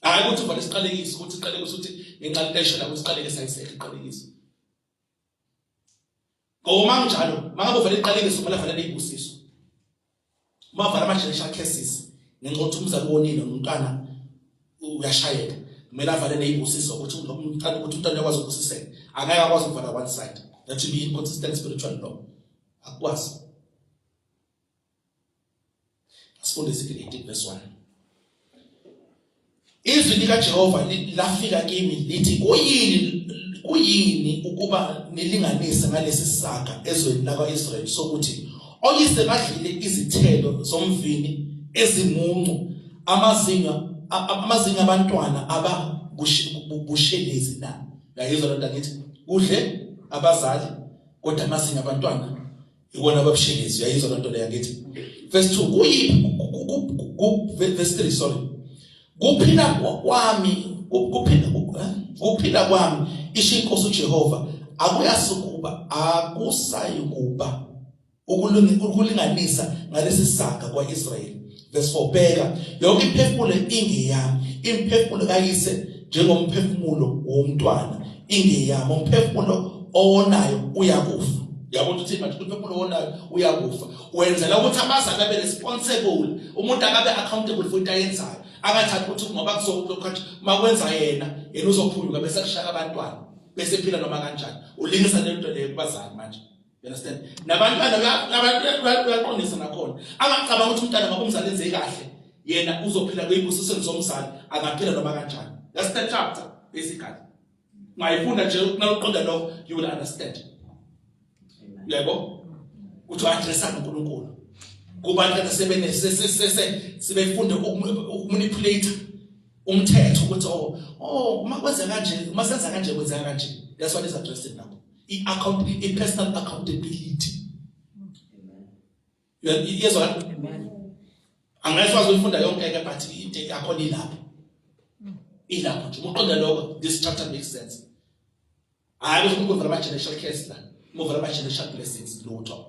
Hayi ukuthi uvale isiqalekiso, ukuthi isiqalekiso ukuthi ngenxa lento la ukuthi isiqalekiso ayisekho iqalekiso. Ngoba uma kunjalo, mangabe uvale iqalekiso kumele avale nezibusiso. Uma avala ama-generational curses ngenxa yokuthi umzali wonile nomntwana uyashayeka, kumele avale nezibusiso ukuthi umntwana uyakwazi ukubusiseka. Angeke akwazi ukuvala one side. That should be inconsistent spiritual law. Akwazi. Asifunde Ezekiel 18 verse 1. Izwi likaJehova lafika kimi lithi kuyini kuyini ukuba nilinganise ngalesi saga ezweni lakwa-Israyeli sokuthi oyise badlile izithelo zomvini ezimuncu amazinyo amazinyo abantwana aba bushelezi na. Uyayizwa lento angithi kudle abazali kodwa amazinyo abantwana Iwona ababushelezi uyayizwa lento leyo angithi. Verse 2 kuyiphi verse 3 sorry. Kuphila kwami kuphila eh? kuphila kwami isho inkosi uJehova akuyasukuba akusayikuba ukulinganisa ngalesi saga kwaIsrayeli. Verse 4 bheka yonke imphefumulo ingeyami imphefumulo kayise njengomphefumulo womntwana ingeyami umphefumulo owonayo uyakufa. Yabona ukuthi manje umphefumulo owonayo uyakufa. Wenzela ukuthi abazali babe responsible, umuntu akabe accountable for into ayenzayo. Angathathi ukuthi ngoba kuzokuthi makwenza yena yena uzophunyuka bese kushaka abantwana bese phila noma kanjani. Ulingisa lento leyo kubazali manje. You understand? Nabantwana uyaqondisa nakhona. Angacabanga ukuthi umntana ngoba umzali enze kahle, yena uzophila kuyibusisweni zomzali, angaphila noma kanjani. That's the chapter basically. Ungayifunda nje nawuqonda lokho you will understand. Yebo? Uthi addressa uNkulunkulu. Kubantu kade sebene sebefunde ukumanipulate umthetho ukuthi oh oh uma kwenza kanje uma senza kanje kwenzeka kanje. That's what is addressing lapho. I-account i-personal accountability. Uyezwa? Amen. Angeke wazi uyifunda yonke ke but into yakhona ilapho. Ilapho nje. Uqonda lokho this chapter makes sense. Hayi ukuthi umuntu uvela ama generational curse la. Uvela ama generational blessings lutho.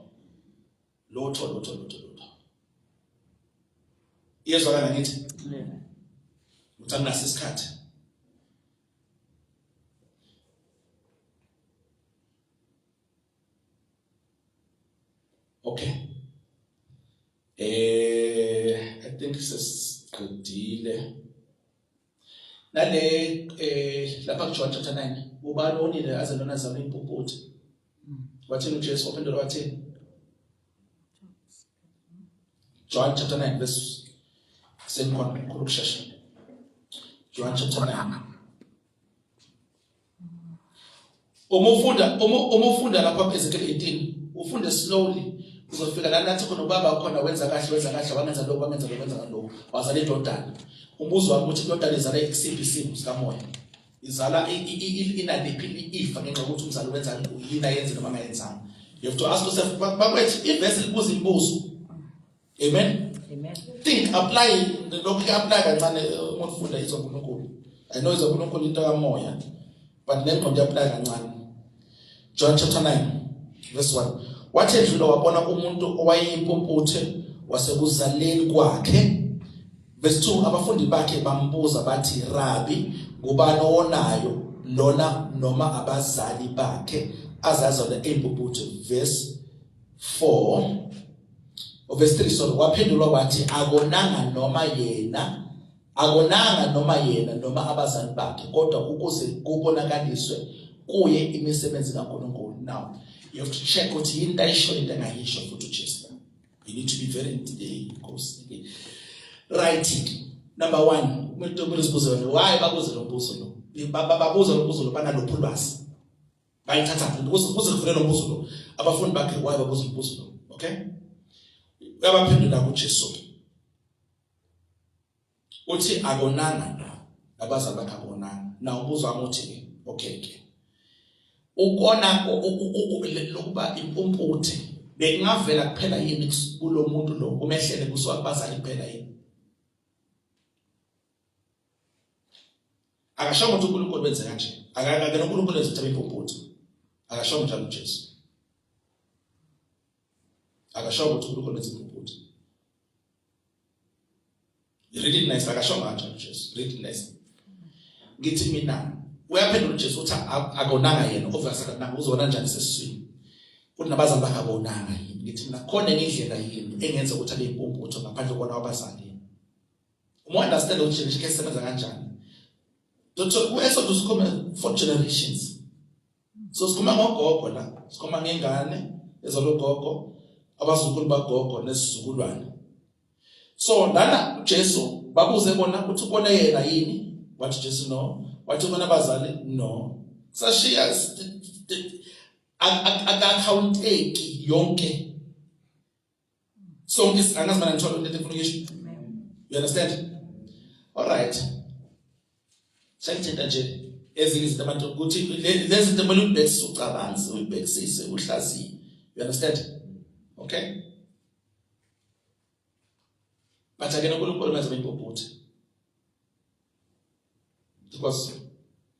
Lutho lutho lutho lutho. Iyezwakala ngithi? Uthi anginaso isikhathi. Okay. Eh I think sesiqedile. Nale eh lapha ku John chapter 9 ubani onile aze lona zama impumputhe. Wathini uJesu waphendula wathini? John chapter 9 verse senikhona khulu kushesha. John chapter 9. Uma ufunda uma uma ufunda lapha Ezekiel 18 ufunde slowly uzofika la nathi khona ubaba khona wenza kahle wenza kahle wangenza lokhu wangenza lokhu wenza lokhu wazala indodana. Umbuzo wami uthi indodana izala isiphi isimo sikamoya? Izala inaliphi ifa ngenxa yokuthi umzali wenza yini ayenze noma angayenzanga. You have to ask yourself bakwethu ivesi libuza imibuzo. Amen. Amen. Think apply lokhu ke apply kancane eh, uma ufunda izwi uNkulunkulu. I know izwi uNkulunkulu into kamoya but nengqondo apply kancane. John chapter 9 verse 1. Wathi edlula wabona umuntu owayeyimpumputhe wasekuzaleni kwakhe. Verse 2 abafundi bakhe bambuza bathi Rabi ngubani owonayo lona noma abazali bakhe azazona impumputhe verse 4 verse 3 sorry waphendulwa wathi akonanga noma yena akonanga noma yena noma abazali bakhe kodwa ukuze kubonakaliswe kuye imisebenzi kaNkulunkulu. Now you have to check ukuthi yini ayisho into engayisho futhi uJesu la. You need to be very Nkosi. Right number 1 umuntu kumele sibuze wena why babuze lo mbuzo lo babuza lo mbuzo lo banalophu ulwazi bayithatha kuze kuze kuvele lo mbuzo lo abafundi bakhe why babuza umbuzo lo okay uyabaphendula kuJesu uthi akonanga la abazali bakhe akonanga na umbuzo wami uthi ke okay ke ukona lokuba impumputhe bekungavela kuphela yini kulomuntu lo umehlele kusuka kubazali kuphela yini Akashongo ukuthi uNkulunkulu wenze kanje. Akakake uNkulunkulu wenze ukuthi impumputhe. Akashongo njalo uJesu. Akashongo ukuthi uNkulunkulu wenze impumputhe. Read it nice akashongo kanjalo uJesu. Read it nice. Ngithi mina uyaphendula uJesu uthi akonanga yena obviously akonanga uzona kanjani sesiswini. Uthi nabazali bakhe abonanga yini. Ngithi mina khona enye indlela yini engenza ukuthi abe impumputhe ngaphandle kona wabazali. Uma understand ukuthi generation curse isebenza kanjani. Dr. U-Exodus ukhuluma four generations. So sikhuluma ngogogo la, sikhuluma ngengane ezalwa ugogo, abazukulu bagogo nesizukulwane. So lana uJesu babuze bona ukuthi ubone yena yini? Wathi Jesu no. Wathi ubona abazali no. Sashiya akakhawunteki yonke sonke angazi mana ngithola into engifuna ukuyisho. You understand? All right. Sengithinta nje ezinye izinto abantu ukuthi lezi zinto kumele ubhekisise ucabange uyibhekisise uhlaziye. You understand? Okay? But akena uNkulunkulu menze impumputhe. Because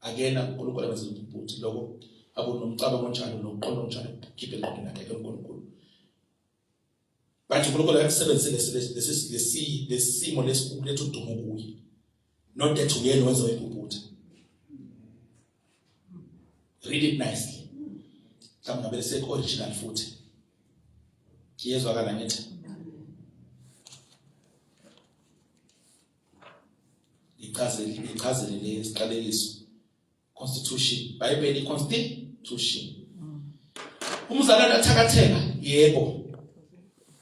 akena uNkulunkulu menze impumputhe lokho akunomcabango onjalo nokuqonda onjalo khiphe engqondweni yakhe akena uNkulunkulu. But uNkulunkulu akakusebenzise lesi lesi lesi lesimo lesi ukuletha udumo kuye. Not that uyena wenza impumputhe. Read it nicely. Mhlawumbe ngabe lese original futhi. Iyezwakala ngithi. Ichazele ichazele le siqalekiso. Constitution, Bible constitution. Umzalwane athakatheka, yebo.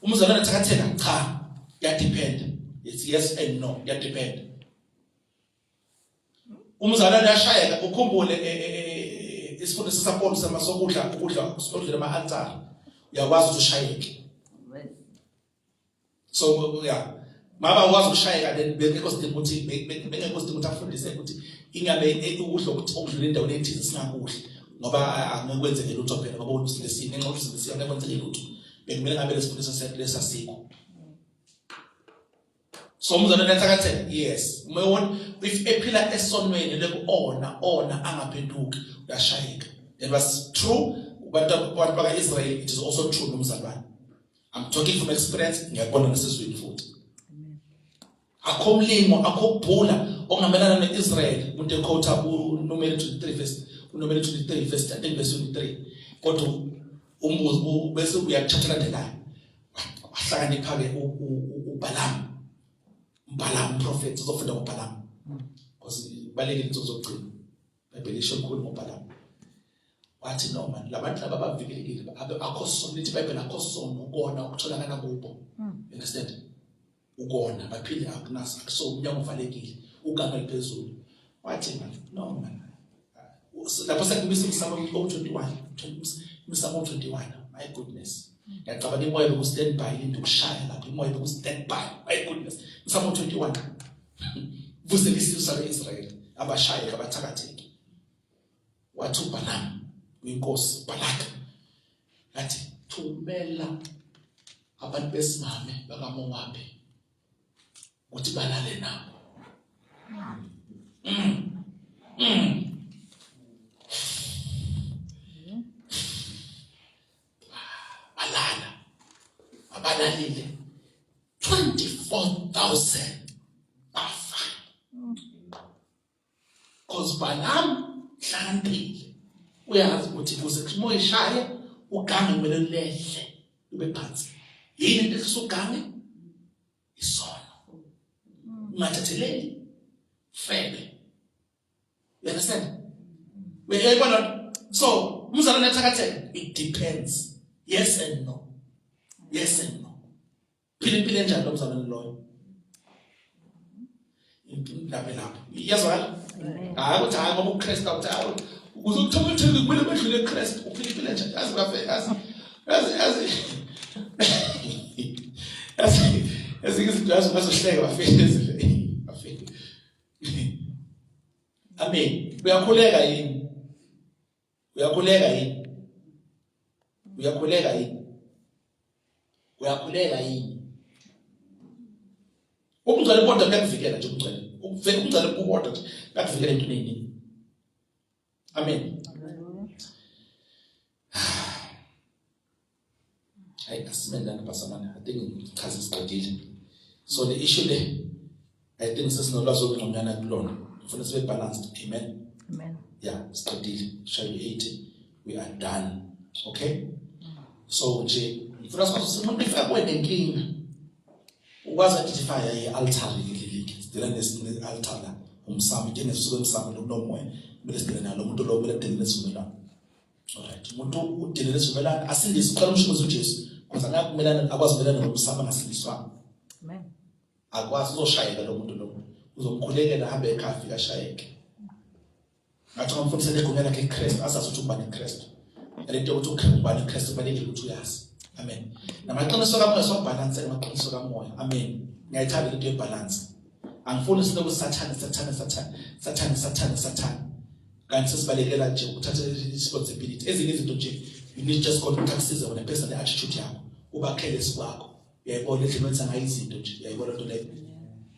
Umzalwane athakatheka, cha. Kuyadepend. It's yes and no, kuyadepend. Umzalwane uyashayeka ukhumbule eh, eh, eh, isifundo sesaPaul samasokudla ukudla sokudla ama-altare uyakwazi ukuthi ushayeke so yeah mama ukwazi ukushayeka then bengekho sidingo ukuthi bengekho sidingo ukuthi afundise ukuthi ingabe ukudla ukuthi okudlula endaweni ethize singakudli ngoba angeke kwenzeke lutho phela ngoba usilesini ngenxa yokuthi usilesini angeke kwenzeke lutho bekumele ngabe lesifundiso lesasikho So umzalwane uyathakatheka? Yes. Uma wona if ephila esonweni lekuona ona angaphenduki uyashayeka. That was true kubantu abantu baka-Israel it is also true nomzalwane. I'm talking from experience ngiyakubona nasezweni futhi. Akho mlingo akho kubhula ongamelana ne-Israel umuntu ekhotha uNumeri 23 verse uNumeri 23 verse 13 verse 23 kodwa umbuzo bese uyakuthatha landelayo wahlakanipha-ke uBalaam uBalaam umprofethi uzofunda ngoBalaam because ibalekile insuku zokugcina ibhayibheli lisho lukhulu ngoBalaam wathi no man labantu laba bavikelekile akho sono lithi ibhayibheli akho sono ukona okutholakala kubo you understand ukona baphile akunaso akuso umnyango uvalekile ugama liphezulu wathi man no man lapho sekumisa umsamo o-21 umsamo o-21 my goodness ngiyacabanga imoya beku-stand by linde ukushaya lapho imoya beku-stand by my goodness umsamo o-21 vusela isizwe saka-israyeli abashayeki abathakatheki wathi uBalaam uyinkosi Balak ngathi thumela abantu besimame bakaMowabi ukuthi balale nabo mm. Mm. Balala abalalile 24000 bafa Cause Balaam hlakaniphile uyazi ukuthi kuze kumoya ishaye ugange kumele lehle ube phansi yini into ehlisa ugange isono ungathetheleli febe you understand uyayibona so umzalwane athakatheka it depends yes and no yes and no Phila impilo enjani lo mzalwane loyo? Indaba lapho. Iyazwakala? Hayi ukuthi hayi ngoba uKristu akuthi hayi ukuze uthakatheke kumele bedlule kuKristu uphila impilo enjani? Yazi kafe yazi yazi yazi yazi yazi izinto yazi ungazohleka bafike bafike. Amen. Uyakhuleka yini? Uyakhuleka yini? Uyakhuleka yini? Uyakhuleka yini? Ubungcwele bodwa kuyakuvikela nje ubungcwele. Ubungcwele bubodwa nje kuyakuvikela entweni eziningi. Amen. Hayi asimele lana bazalwane. I think ngichaze siqedile. So the issue le I think sesinolwazi olungconywana kulona. Ngifuna sibe balanced. Amen. Amen. Yeah, siqedile. Shaye 80. We are done. Okay? So nje ngifuna sikwazi umuntu ifika kuwe nenkinga. Ukwazi identify i-altar leli. Sidila ne-altar la. Umsamo njengesuku emsamo lokunomoya. Kumele sidile nalo umuntu lo kumele adile nesivumelwano. Alright, umuntu udelele isivumelwano asindise uqala umshukuzi uJesu because akakumelana akwazi kumelana nomsamo angasindiswanga. Amen. Akwazi uzoshayeka lo muntu lo. Uzomkhulekela ahambe ekhaya afike ashayeke. Ngathi ngamfundisa legunya lakhe iKristu azazi ukuthi ubani iKristu. Lento yokuthi ubani iKristu kubalulekile ukuthi uyazi. Amen. Namaqiniso kamoya sokubhalansa namaqiniso kamoya. Amen. Ngiyayithanda lento yebalance. Angifuni siloku sathane sathane sathane sathane sathane sathane. Kanti sesibalekela nje ukuthatha responsibility. Ezinye izinto nje you need just God ukuthi akusize wena personal attitude yakho. Ubakhele sikwakho. Uyayibona indlela wenza ngayo izinto nje. Uyayibona into leyo.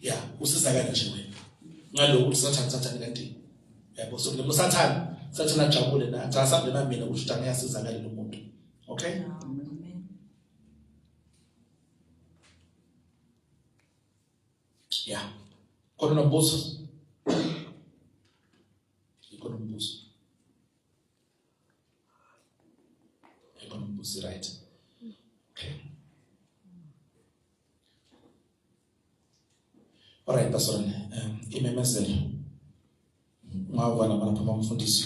Yeah, usizakala nje wena. Ngalokhu ukuthi sathane sathane kanti. Yabo so lo sathane sathane ajabule na. Cha sambe na mina kusho ukuthi angiyasizakala lo muntu. Okay? Amen. Yeah. Khona nombuzo? Ikhona umbuzo. Ikhona umbuzo right. Okay. Alright Pastor, imemezelo. Ungavala lapha bamfundisi,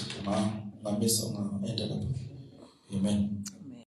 ungamisa ungaenda lapha. Amen.